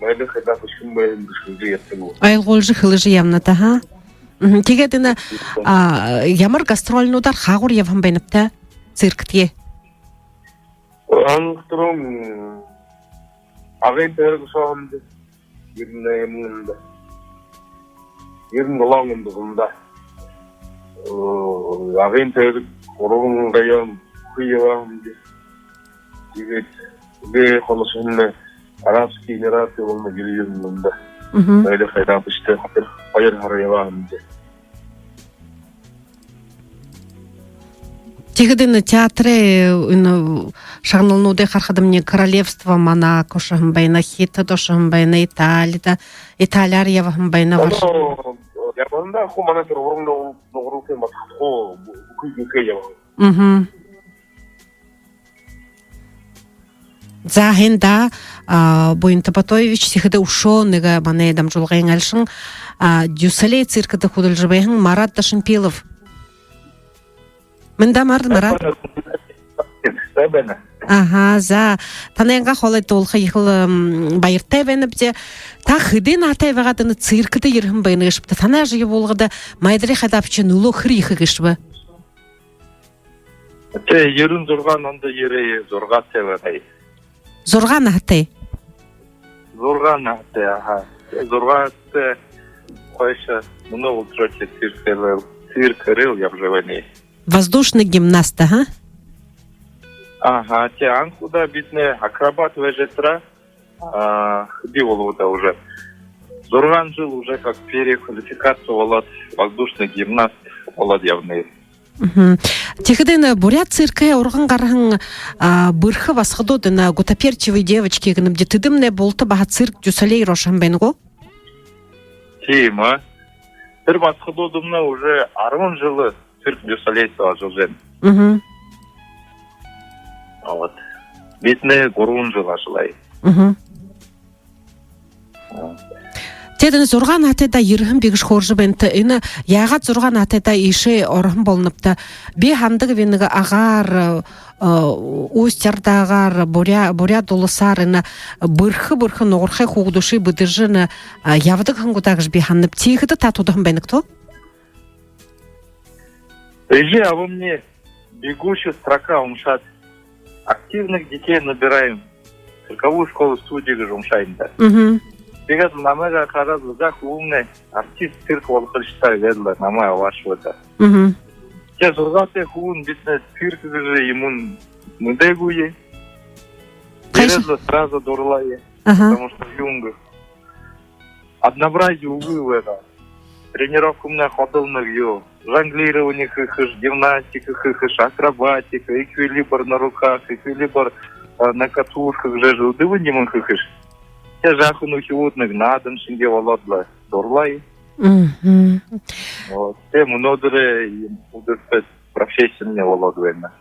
Майдари Хайдапович хэн байһан бэшэ гэжэ ябадаг. Ойлгуулжа хэлэжэ ябанат, аха. Мгм. Тиигээд энэ, а, ямар гастрольнуудаар хаагуур ябаһан байнабта цирктээ? Анхаран Агын тойрог ошоһон даа. Ерэн найман ондо. Ерэн долоон ондо зундаа. Э, Агын тойрог, гурбан район бүхы ябаһан даа. Тиигээд, тиигээд холошонь Арабские Эмираты болоно, ерэн ондо. Мгм. Майдари Хайдаповичтай хоёр, хоёр һара ябаһан даа. Тиигээд энэ театрай, энэ шагналнуудые харахадамни, Королевство Монако ошоһон байна, Хитад ошоһон байна, Италида, Италияар ябаһан байна, Варш- Оно, ябаһан даа, хуу манай тэрэ уран нуг-, нугаралтай мадхад хуу бү-, бүхы гүнхэй ябаһан. Мгм. За, һайн даа, а, Буянта Батоевич, тиихэдэ үшөө нэгэ манай дамжуулгын айлшан, а, Дю Солей циркдэ хүдэлжэ байһан Марат Дашимпилов. Мэндэ амар, Марат. Сайн байна. Аха, за. Танайнгаа хоолойдо уулзаха ехэл, м, баяртай байнабди. Та хэды наһатай байгаад энэ циркдэ ерэһэн байна гээшэбта? Танай ажал ябуулгада Майдари Хайдаповичай нүлөө хэр ехэ гээшэб? Тэ, ерэн зургаан ондо ерээ, зургаатай байгааб. Зургаан наһатай? Зургаан наһатай, аха. Тэ, зургаатай хойшо мүнөө болотор тэрэ цирк, цирк ерэл ябажа байнаб. Воздушный гимнаст, аха? Аха, тээ анхудаа бидэнэй акробат байжа ятараа, а, хэды болооб даа, уже зургаан жэл уже как переквалификация болоод, воздушный гимнаст болоод ябанаб. Мгм. Тиихэдэ энэ буряад циркэй урган гараһан, а, бэрхэ басагадууд, энэ гуттаперчевые девочки гэнэбди, тэдэмнай булта баһа Cirque du Soleil руу ошоһон байна гү? Тиимэ. Тэрэ басагадууднай уже арбан жэл Cirque du Soleil соо ажаллажа байна. Мгм. Вот. Бидэнэй гурбан жэл ажаллаабди. Мгм. Тээд энэ зургаан наһатайдаа ерэһэн би гэжэ хөөрэжэ байнат. Энэ яагаад зургаан наһатайдаа иишээ ороһон болонобта? Би һанадагби, нэгэ агаар, э, Усть-Ордагоор, Буря-, Буряад уласаар энэ бэрхэ-бэрхэ нугархай хүүгэдүүдые бэдэржэ энэ, э, ябадаг һэн гү даа гэжэ би һананаб. Тиихэдэ та тудаһан байна гүт? Эжы абамни «Бегущая строка» уншаад, «Активных детей набираем, цирковую школу-студию» гэжэ уншааб даа. Мгм. Тиигээд намайгаа хараад: «За, хүбүүмни артист цирк болохо ёһотой», — гээд лэ намайе абаашаба даа. Мгм. Тээ зургаатай хүбүүн, бидэнэй цирк гэжэ юумые мэдээгүй. Хайшан? Тиигээд лэ сразу дурлаа. Аха. Потому что юун гэ, однообразие үгы байгаа. Тренировкамнай ходол нэгэ юу: жонглирование хэхэш, гимнастика хэхэш, акробатика, эквилибр на руках, эквилибр, э, на катушках гэжэ элдэбын юумэн хэхэш. Тээ жаахан үхибүүд нэгэ наадан шэнги болоод лэ дурлаа. Мгм. Вот. Тээ мүнөөдэр энэ үдэртэ профессиямни болоод байна.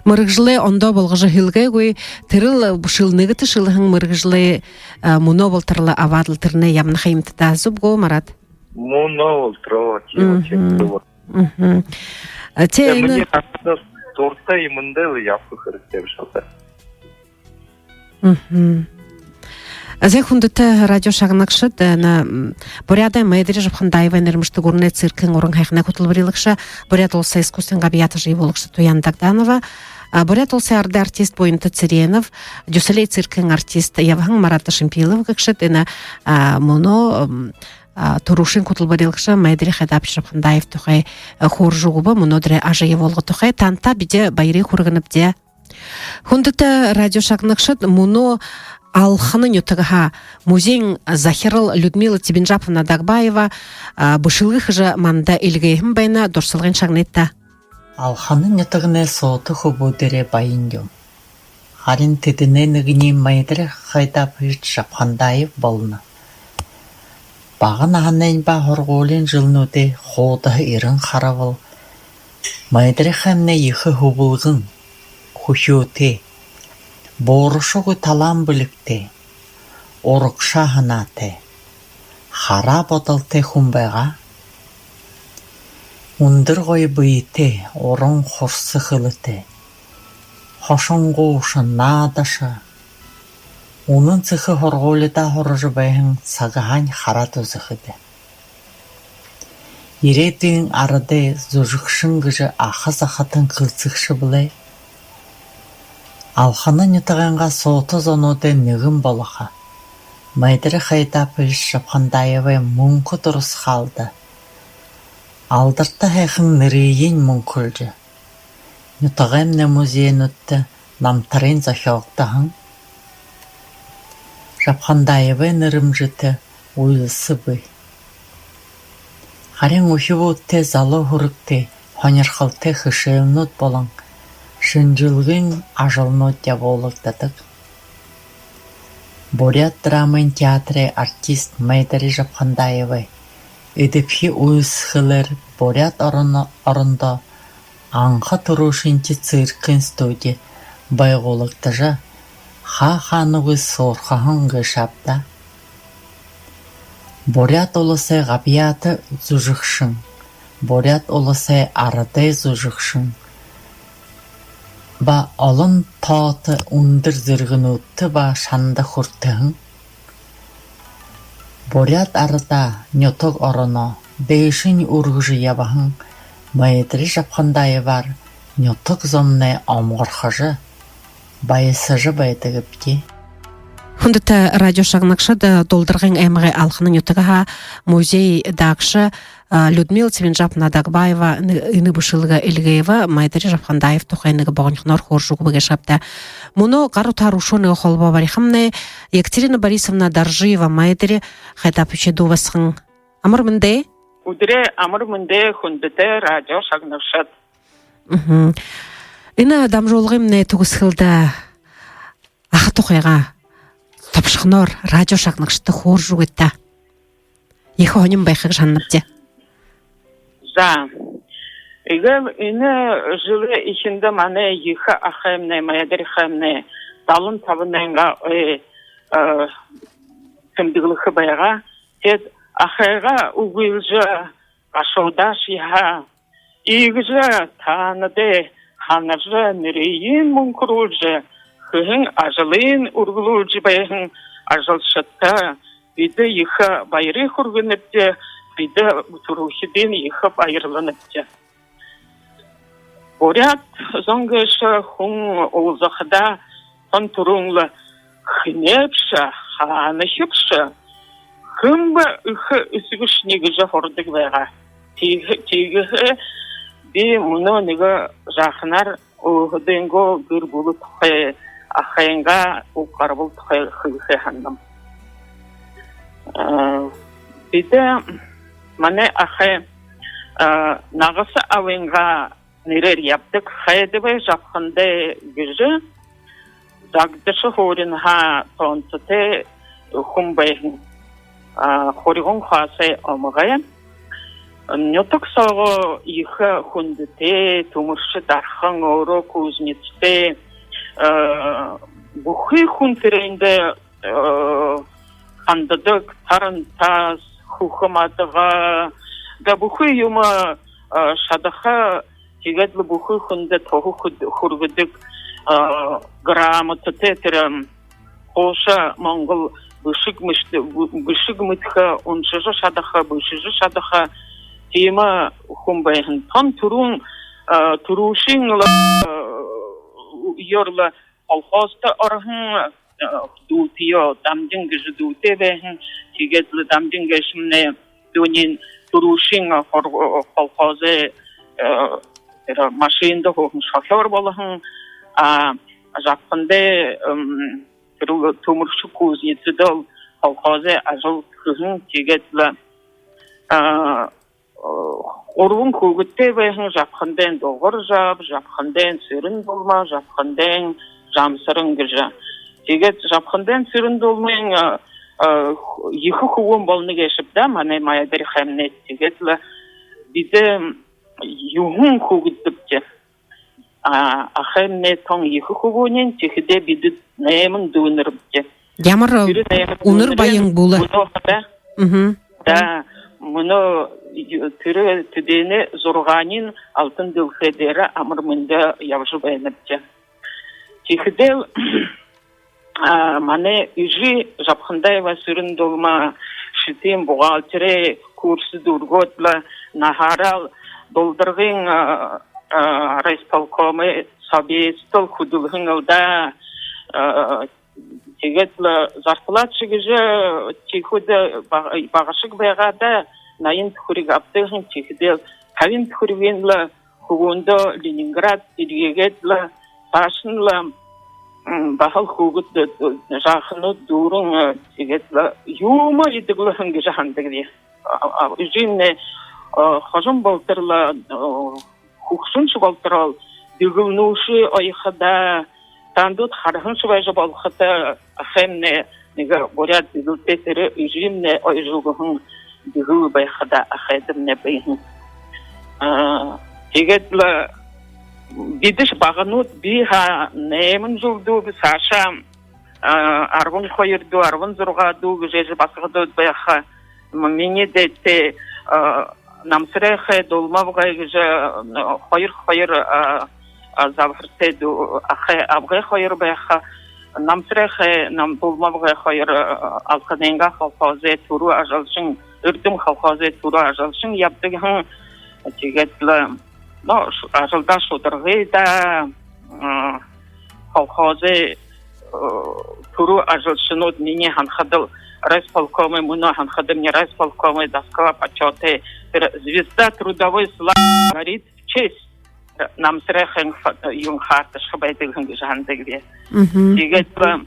Мэргэжэлээ ондоо болгожо һэлгээгүй, тэрэл шэл-, нэгэтэ шэлэһэн мэргэжэлээ, а, мүнөө болотор лэ абаад лэ тэрэнээ ябанаха юм даа, зүб гү, Марат? Мүнөө болотор, тиимэ, тиимэ. Мгм. Мгм. А, тээ, тээ, энэ минии хандаа дуртай юумэндэл ябаха хэрэгтэй бшуу даа. Мгм. Зай, хүндэтэ радио шагнагшад, энэ, м, Буряадай Майдари Жапхандаевай нэрэмжэтэ гүрэнэй циркын уран һайханай хүтэлбэрилэгшэ, Буряад Уласай искусствын габьяата жэеэ буулагша Туян Дагданова, а, Буряад Уласай арадай артист Буянта Цыренов, Дю Солей циркын артист ябаһан Марат Шэмпилов гэгшэд энэ, а, мүнөө, м, а, түрүүшын хүтэлбэрилэгшэ Майдари Хайдапович Жапхандаев тухай, а, хөөрэжэ үгэбэ, мүнөөдэрэй ажабайдал тухай. Танда бидэ баярые хүргэнэбди. Хүндэтэ радио шагнагшад, мүнөө Алханын нютагһаа музейн захирал Людмила Тибинжаповна Дагбаева, а, бэшэлгэ хэжэ, манда эльгээһэн байна, дурсалгынь шагныт даа. Алханын нютагнай суута хүбүүдээрээ баян юм. Харин тэдэнэй нэгэниинь Майдари Хайдапович Жапхандаев болоно. Бага наһанайнь ба һургуулиин жэлнүүдэй хуудаһа эрэн харабал, Майдарихаймнай ехэ һүбэлгэн, хүхюутэй, буурашагүй талаан бэлигтэй, урагшаа һанаатай, хараа бодолтой хүн байгаа. Үндэр гоё бэетэй, уран хурса хэлэтэй, хошонгууша, наадаша, үнэн сэхэ һургуулидаа һуража байһан сагһаань хараад үзэхэдэ. Ирээдүйн арадай зүжэгшэн гэжэ аха захатан хэлсэгшэ бэлэй. Алханын нютагайнгаа суута зонуудай нэгэн болохо Майдари Хайдапович Жапхандаевай мүнхэ дурасхаалда алдарта һайхан нэрыень мүнхэлжэ, нютагаймнай музейнүүдтэ намтарынь зохёогдоһон Жапхандаевай нэрэмжэтэ үйлсэ бии. Харин үхибүүдтэ, залуу хүрэгтэ һонирхолтой хэшээлнүүд болон шэнжэлгын ажалнууд ябуулагдадаг. Буряад драмын театрай артист Майдари Жапхандаевай эдэбхи үйлсэ хэлээр Буряад орон-, орондоо анха түрүүшынхи циркын студи байгуулагдажа, хаа хаанагүй суурхаһан гээшэ ааб даа. Буряад Уласай габьяата зүжэгшэн, Буряад Уласай арадай зүжэгшэн ба олон тоото үндэр зэргэнүүдтэ ба шанда хүртэһэн, буряад арадаа, нютаг ороноо дээшэнь үргэжэ ябаһан Майдари Жапхандаеваар нютаг зомнай омогорхожо, баясажа байдагбди. Хүндэтэ радио шагнагшад, Дулдаргын аймагай Алханын нютагһаа музей даагша Людмила Цыбенжаповна Дагбаева энэ бэшэлгэ эльгээбэ, Майдари Жапхандаев тухай нэгэ богонихоноор хөөрэжэ үгэбэ гээшэ ааб даа. Мүнөө гар утаһаар үшөө нэгэ холбоо барихамнай. Екатерина Борисовна Доржиева, Майдари, хайдаа бшуу дуу басаган? Амар мэндэ. Үдэрэй амар мэндэ, хүндэтэ радио шагнагшад. Энэ дамжуулгымнай түгэсхэлдэ аха тухайгаа тобшохоноор радио шагнагшадта хөөрэжэ үгыт даа. Ехэ һонин байха гэжэ һананабди. За. Эгээл энэ жэлэй эхиндэ манай ехэ ахаймнай, Майдари ахаймнай далан табанайнгаа ой тэмдэглэхэ байгаа. Тээд ахайгаа үгылжэ, гашуудаа шье һаа, иигэжэ таанадай һанажа, нэрыень мүнхэрүүлжэ, хэһэн ажалыень үргэлжэлүүлжэ байһан ажалшадта бидэ ехэ баяр хүргэнэбди, бидэ түрэлхидынь ехэ баярланабди. Буряад зон гээшэ хүн уулзахадаа тон түрүүн лэ хэнэйбши, хаанахибши, хэн бэ, эхэ эсэгэшни гэжэ һурадаг байгаа. Тиигэ-, тиигэһээ би мүнөө нэгэ жааханаар өөһэдынгөө гэр бүлэ тухай, ахайнгаа уг гарбал тухай хэлэхэ һананам. Бидэ, манай ахай нагаса абынгаа нэрээр ябадаг, Хайдабай Жапхандай гэжэ, Загдаша һууринһаа тоонтотой хүн байһан. Хурьган хасай омогой. Нютаг соогоо ехэ хүндэтэй, түмэршэ дархан, өөрөө кузнецтэй. Бүхы хүн тэрээндэ хандадаг, тарантас, хүхэ мадага, да бүхы юумэ шадаха. Тиигээд лэ бүхы хүндэ туһа хүд-, хүргэдэг, грамотатай, тэрэ хуушан монгол бэшэг мэд-, бэшэг мэдэхэ, уншажа шадаха, бэшэжэ шадаха тиимэ хүн байһан. Тон түрүүн, түрүүшын лэ үеэр лэ колхоздо ороһон, дүүтэеэ, Дамдин гэжэ дүүтэй байһан. Тиигээд лэ Дамдин гээшэмнай дүүниинь түрүүшын хор-, колхозой тэрэ машинада һууһан шофёр болоһон. А Жапхандай тэрэ түмэршэ кузнецэдэл колхозой ажал хэһэн. Тиигээд лэ гурбан хүүгэдтэй байһан: Жапхандайн Дугар-Жаб, Жапхандайн Сэрэн-Дулма, Жапхандайн Жамсаран гэжэ. Тиигээд Жапхандайн Сэрэн-Дулмын ехэ хүбүүн болоно гээшэ ааб даа манай Майдари ахаймнай. Тиигээд лэ бидэ юһэн хүүгэдбди. Ахаймнай тон ехэ хүбүүниинь, тиихэдээ бидэ найман дүүнэрбди. Ямар үнэр баян бүлэ. Мүнөө хадаа. Да, мүнөө тэрэ тэдэнэй зургаанынь алтан дэлхэй дээрэ амар мэндэ ябажа байнабди. Тиихэдэл манай эжы Жапхандаева Сэрэн-Дулма Шэтын бухгалтерэй курс дүүргээд лэ, наһаараа Дулдаргын райисполкомой собеседтэл хүдэлһэн лэ даа. Тиигээд лэ зарплаташье гэжэ тиихэдэ бага-, багашаг байгаа даа, наян түхэриг абадаг һэн. Тиихэдэл табин түхэригынь лэ хүбүүндээ Ленинград эльгээгээд лэ, саашань лэ баһал хүүгэд, жааханууд дүүрэн, тиигээд лэ юумэ эдиглэһэн гэжэ һанадагби. Эжымни хожом болотор лэ, хүгшэншье болоторол, дэгэлнүүдшье ойхо даа. Таанадууд хараһаншье байжа болохо даа, ахаймнай нэгэ буряад дэгэлтэй, тэрэ эжымни ойжо үгэһэн дэгэл байха даа, ахайдамнай байһан. Тиигээд лэ бидэшье баганууд, би һаа найман жэл дүүб, саашаа арбан хоёр дүү, арбан зургаа дүү гэжэ эжы басагадууд байха. Минии дээдэ Намсарай ахай, Дулма абгай гэжэ хоёр, хоёр забһартай дүү, ахай абгай хоёр байха. Намсарай ахай, Нам-, Дулма абгай хоёр Алханайнгаа колхозой түрүү ажалшан, Эрдэм колхозой түрүү ажалшан ябадаг һэн. Тиигээд лэ, но, ш-, ажалдаа шударгы даа, колхозой түрүү ажалшанууд, минии һанахадал, райисполкомой, мүнөө һанахадамни райисполкомой доска почёта, тэрэ звезда трудовой славы горит в честь Намсарайхын фа-, юун, хаарташха байдаг һэн гэжэ һанадагби. Тиигээд лэ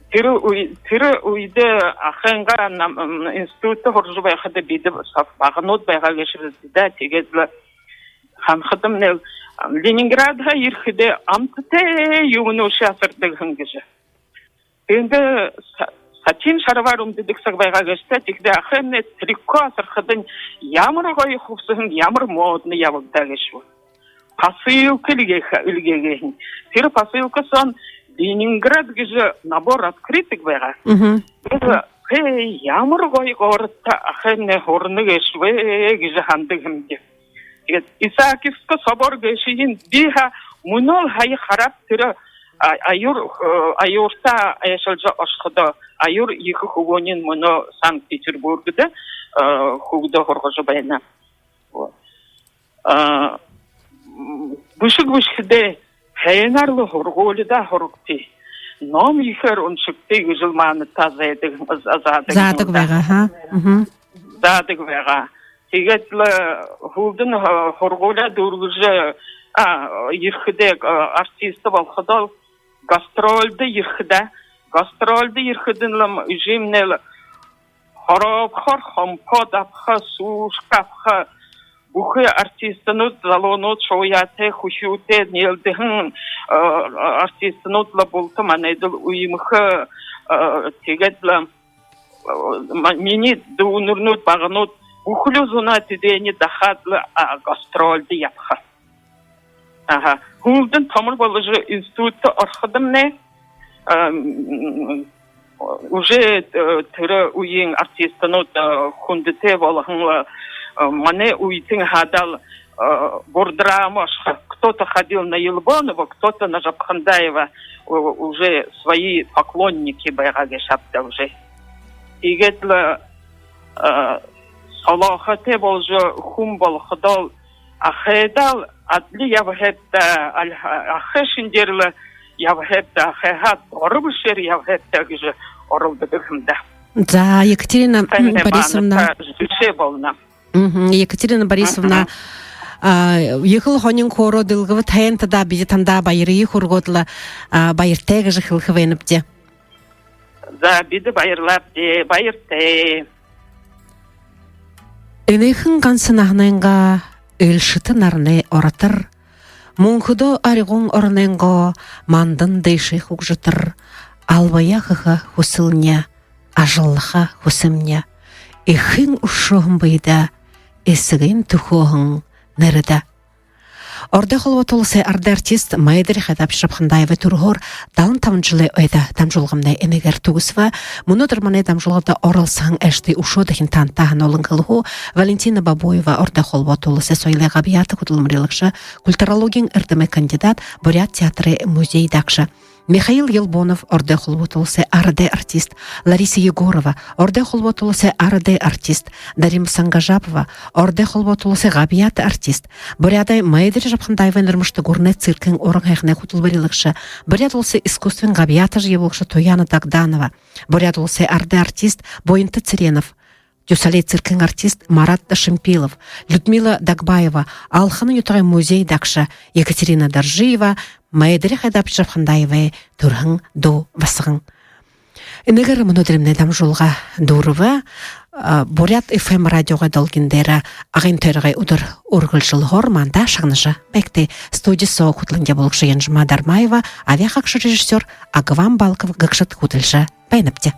тэрэ үе-, тэрэ үедэ ахынгаа нам-, м, институдта һуража байхада бидэ саб-, баганууд байгаа гээшэбди даа. Тиигээд лэ һанахадамни, м, Ленинградһаа ерэхэдээ амтатай юумэнүүдые асардаг һэн гэжэ. Тэндэ са-, сатин шаровар үмдэдэг саг байгаа гээшэ даа. Тиихэдээ ахамни трико асархадань ямар гоё хүбсэһэн, ямар модно ябагдаа гээшэб. Посылка эльгээхэ-, эльгээгээ һэн. Тэрэ посылка соонь Ленинград гэжэ набор открыток байгаа. Тэрэ, хээ, ямар гоё городто ахамни һурана гээшэб гэжэ һанадаг һэмди. Тиигээд Исаакиевскэ собор гээшые би һаа мүнөөл һая хараад, тэрэ, а, аюур-, э, аюурта айлшалжа ошоходоо, аюур ехэ хүбүүниинь мүнөө Санкт-Петербургда, э, хүүгэдээ һургажа байна. Вот. А, м, бэшэг бэшэхэдээ һайнаар лэ һургуулидаа һурагты, ном ехээр уншагты гэжэл маанадта заадаг, за-, заадаг байгаа, ха? Заадаг байгаа. Тиигээд лэ һүүлдэнь, а, һургуулияа дүүргэжэ, а, ерэхэдээ, а, артист болоходоол гастрольдо ерэхэдээ, гастрольдо ерэхэдэнь лэ эжымни лэ хоробхор, компот абаха, сушка абаха, бүхы артистнууд, залуунууд, шууяатай, хүхюутэй, нээлдэһэн, э, артистнууд лэ булта манайдал үмдэхэ, э, тиигээд лэ, э, ма-, минии дүүнэрнүүд, баганууд бүхэли зунаа тэдэниие дахаад лэ, а, гастрольдо ябаха. Аха. Һүүлдэнь томор боложо институтта ороходомни, а, м, уже, э, тэрэ үеын артистнууд, э, хүндэтэй болоһон лэ, э, манай үетэн хадаа лэ, э, бурдрама ошохо. Кто-то ходил на Елбонова, кто-то на Жапхандаева, у-, уже свои поклонники байгаа гээшэ ааб даа уже. Тиигээд лэ, э, солоохотой боложо хүн болоходоол, ахайдаа лэ адли ябаһайб даа, аль-, ахай шэнгеэр лэ ябаһайб даа, ахайһаа доро бэшээр ябаһайб даа гэжэ оролдодог һэм даа. За, Екатерина Борисовна. Жэшээ болоно. Екатерина Борисовна, а, ехэл һонин хөөрөө дэлгэбэт һэн даа, бидэ танда баярые хүргөөд лэ, а, баяртай гэжэ хэлэхэ байнабди. За, бидэ баярлаабди, баяртай. Энэхэн ганса наһанайнгаа элшэтэ наранай оратар, мүнхэдөө арюун оронойнгоо мандан дээшээ хүгжэтэр, албаяа хэхэ хүсэлни, ажаллаха хүсэмни, эхын үршөөһэн бэедэ, эсэгын түхөөһэн нэрэдэ. Ородой Холбоото Уласай арадай артист Майдари Хайдапович Жапхандаевай түрэһөөр далан табан жэлэй ойдо дамжуулгамнай энээгээр түгэсбэ. Мүнөөдэр манай дамжуулгада оролсоһон айлшадые үшөө дахин таанадта һануулан хэлэхүү: Валентина Бабуева, Ородой Холбоото Уласай соёлой габьяата хүдэлмэрилэгшэ, культурологиин эрдэмэй кандидат, Буряад театрай музей даагша. Михаил Елбонов, Ородой Холбоото Уласай арадай артист, Лариса Егорова, Ородой Холбоото Уласай арадай артист, Дарима Сангажапова, Ородой Холбоото Уласай габьяата артист, Буряадай Майдари Жапхандаевай нэрэмжэтэ гүрэнэй циркын уран һайханай хүдэлмэрилэгшэ, Буряад Уласай искусствын габьяата ажал ябуулагша Туяна Дагданова, Буряад Уласай арадай артист Буянта Цыренов, Дюсалей циркын артист Марат Дашимпилов, Людмила Дагбаева, Алханын нютагай музей даагша Екатерина Доржиева, Майдари Хайдапович Жапхандаевай түрэһэн дүү басаган. Энээгээр мүнөөдэрэймнай дамжуулга дүүрэбэ. А, Буряад ФМ радиогой долгин дээрэ Агын тойрогой үдэр үргэлжэлһөөр, манда шагнажа байгты. Студи соо хүтэлэнги ябуулагша Янжама Дармаева, абяа хаагша, режиссёр Агвам Балков гэгшэд хүтэлжэ байнабди.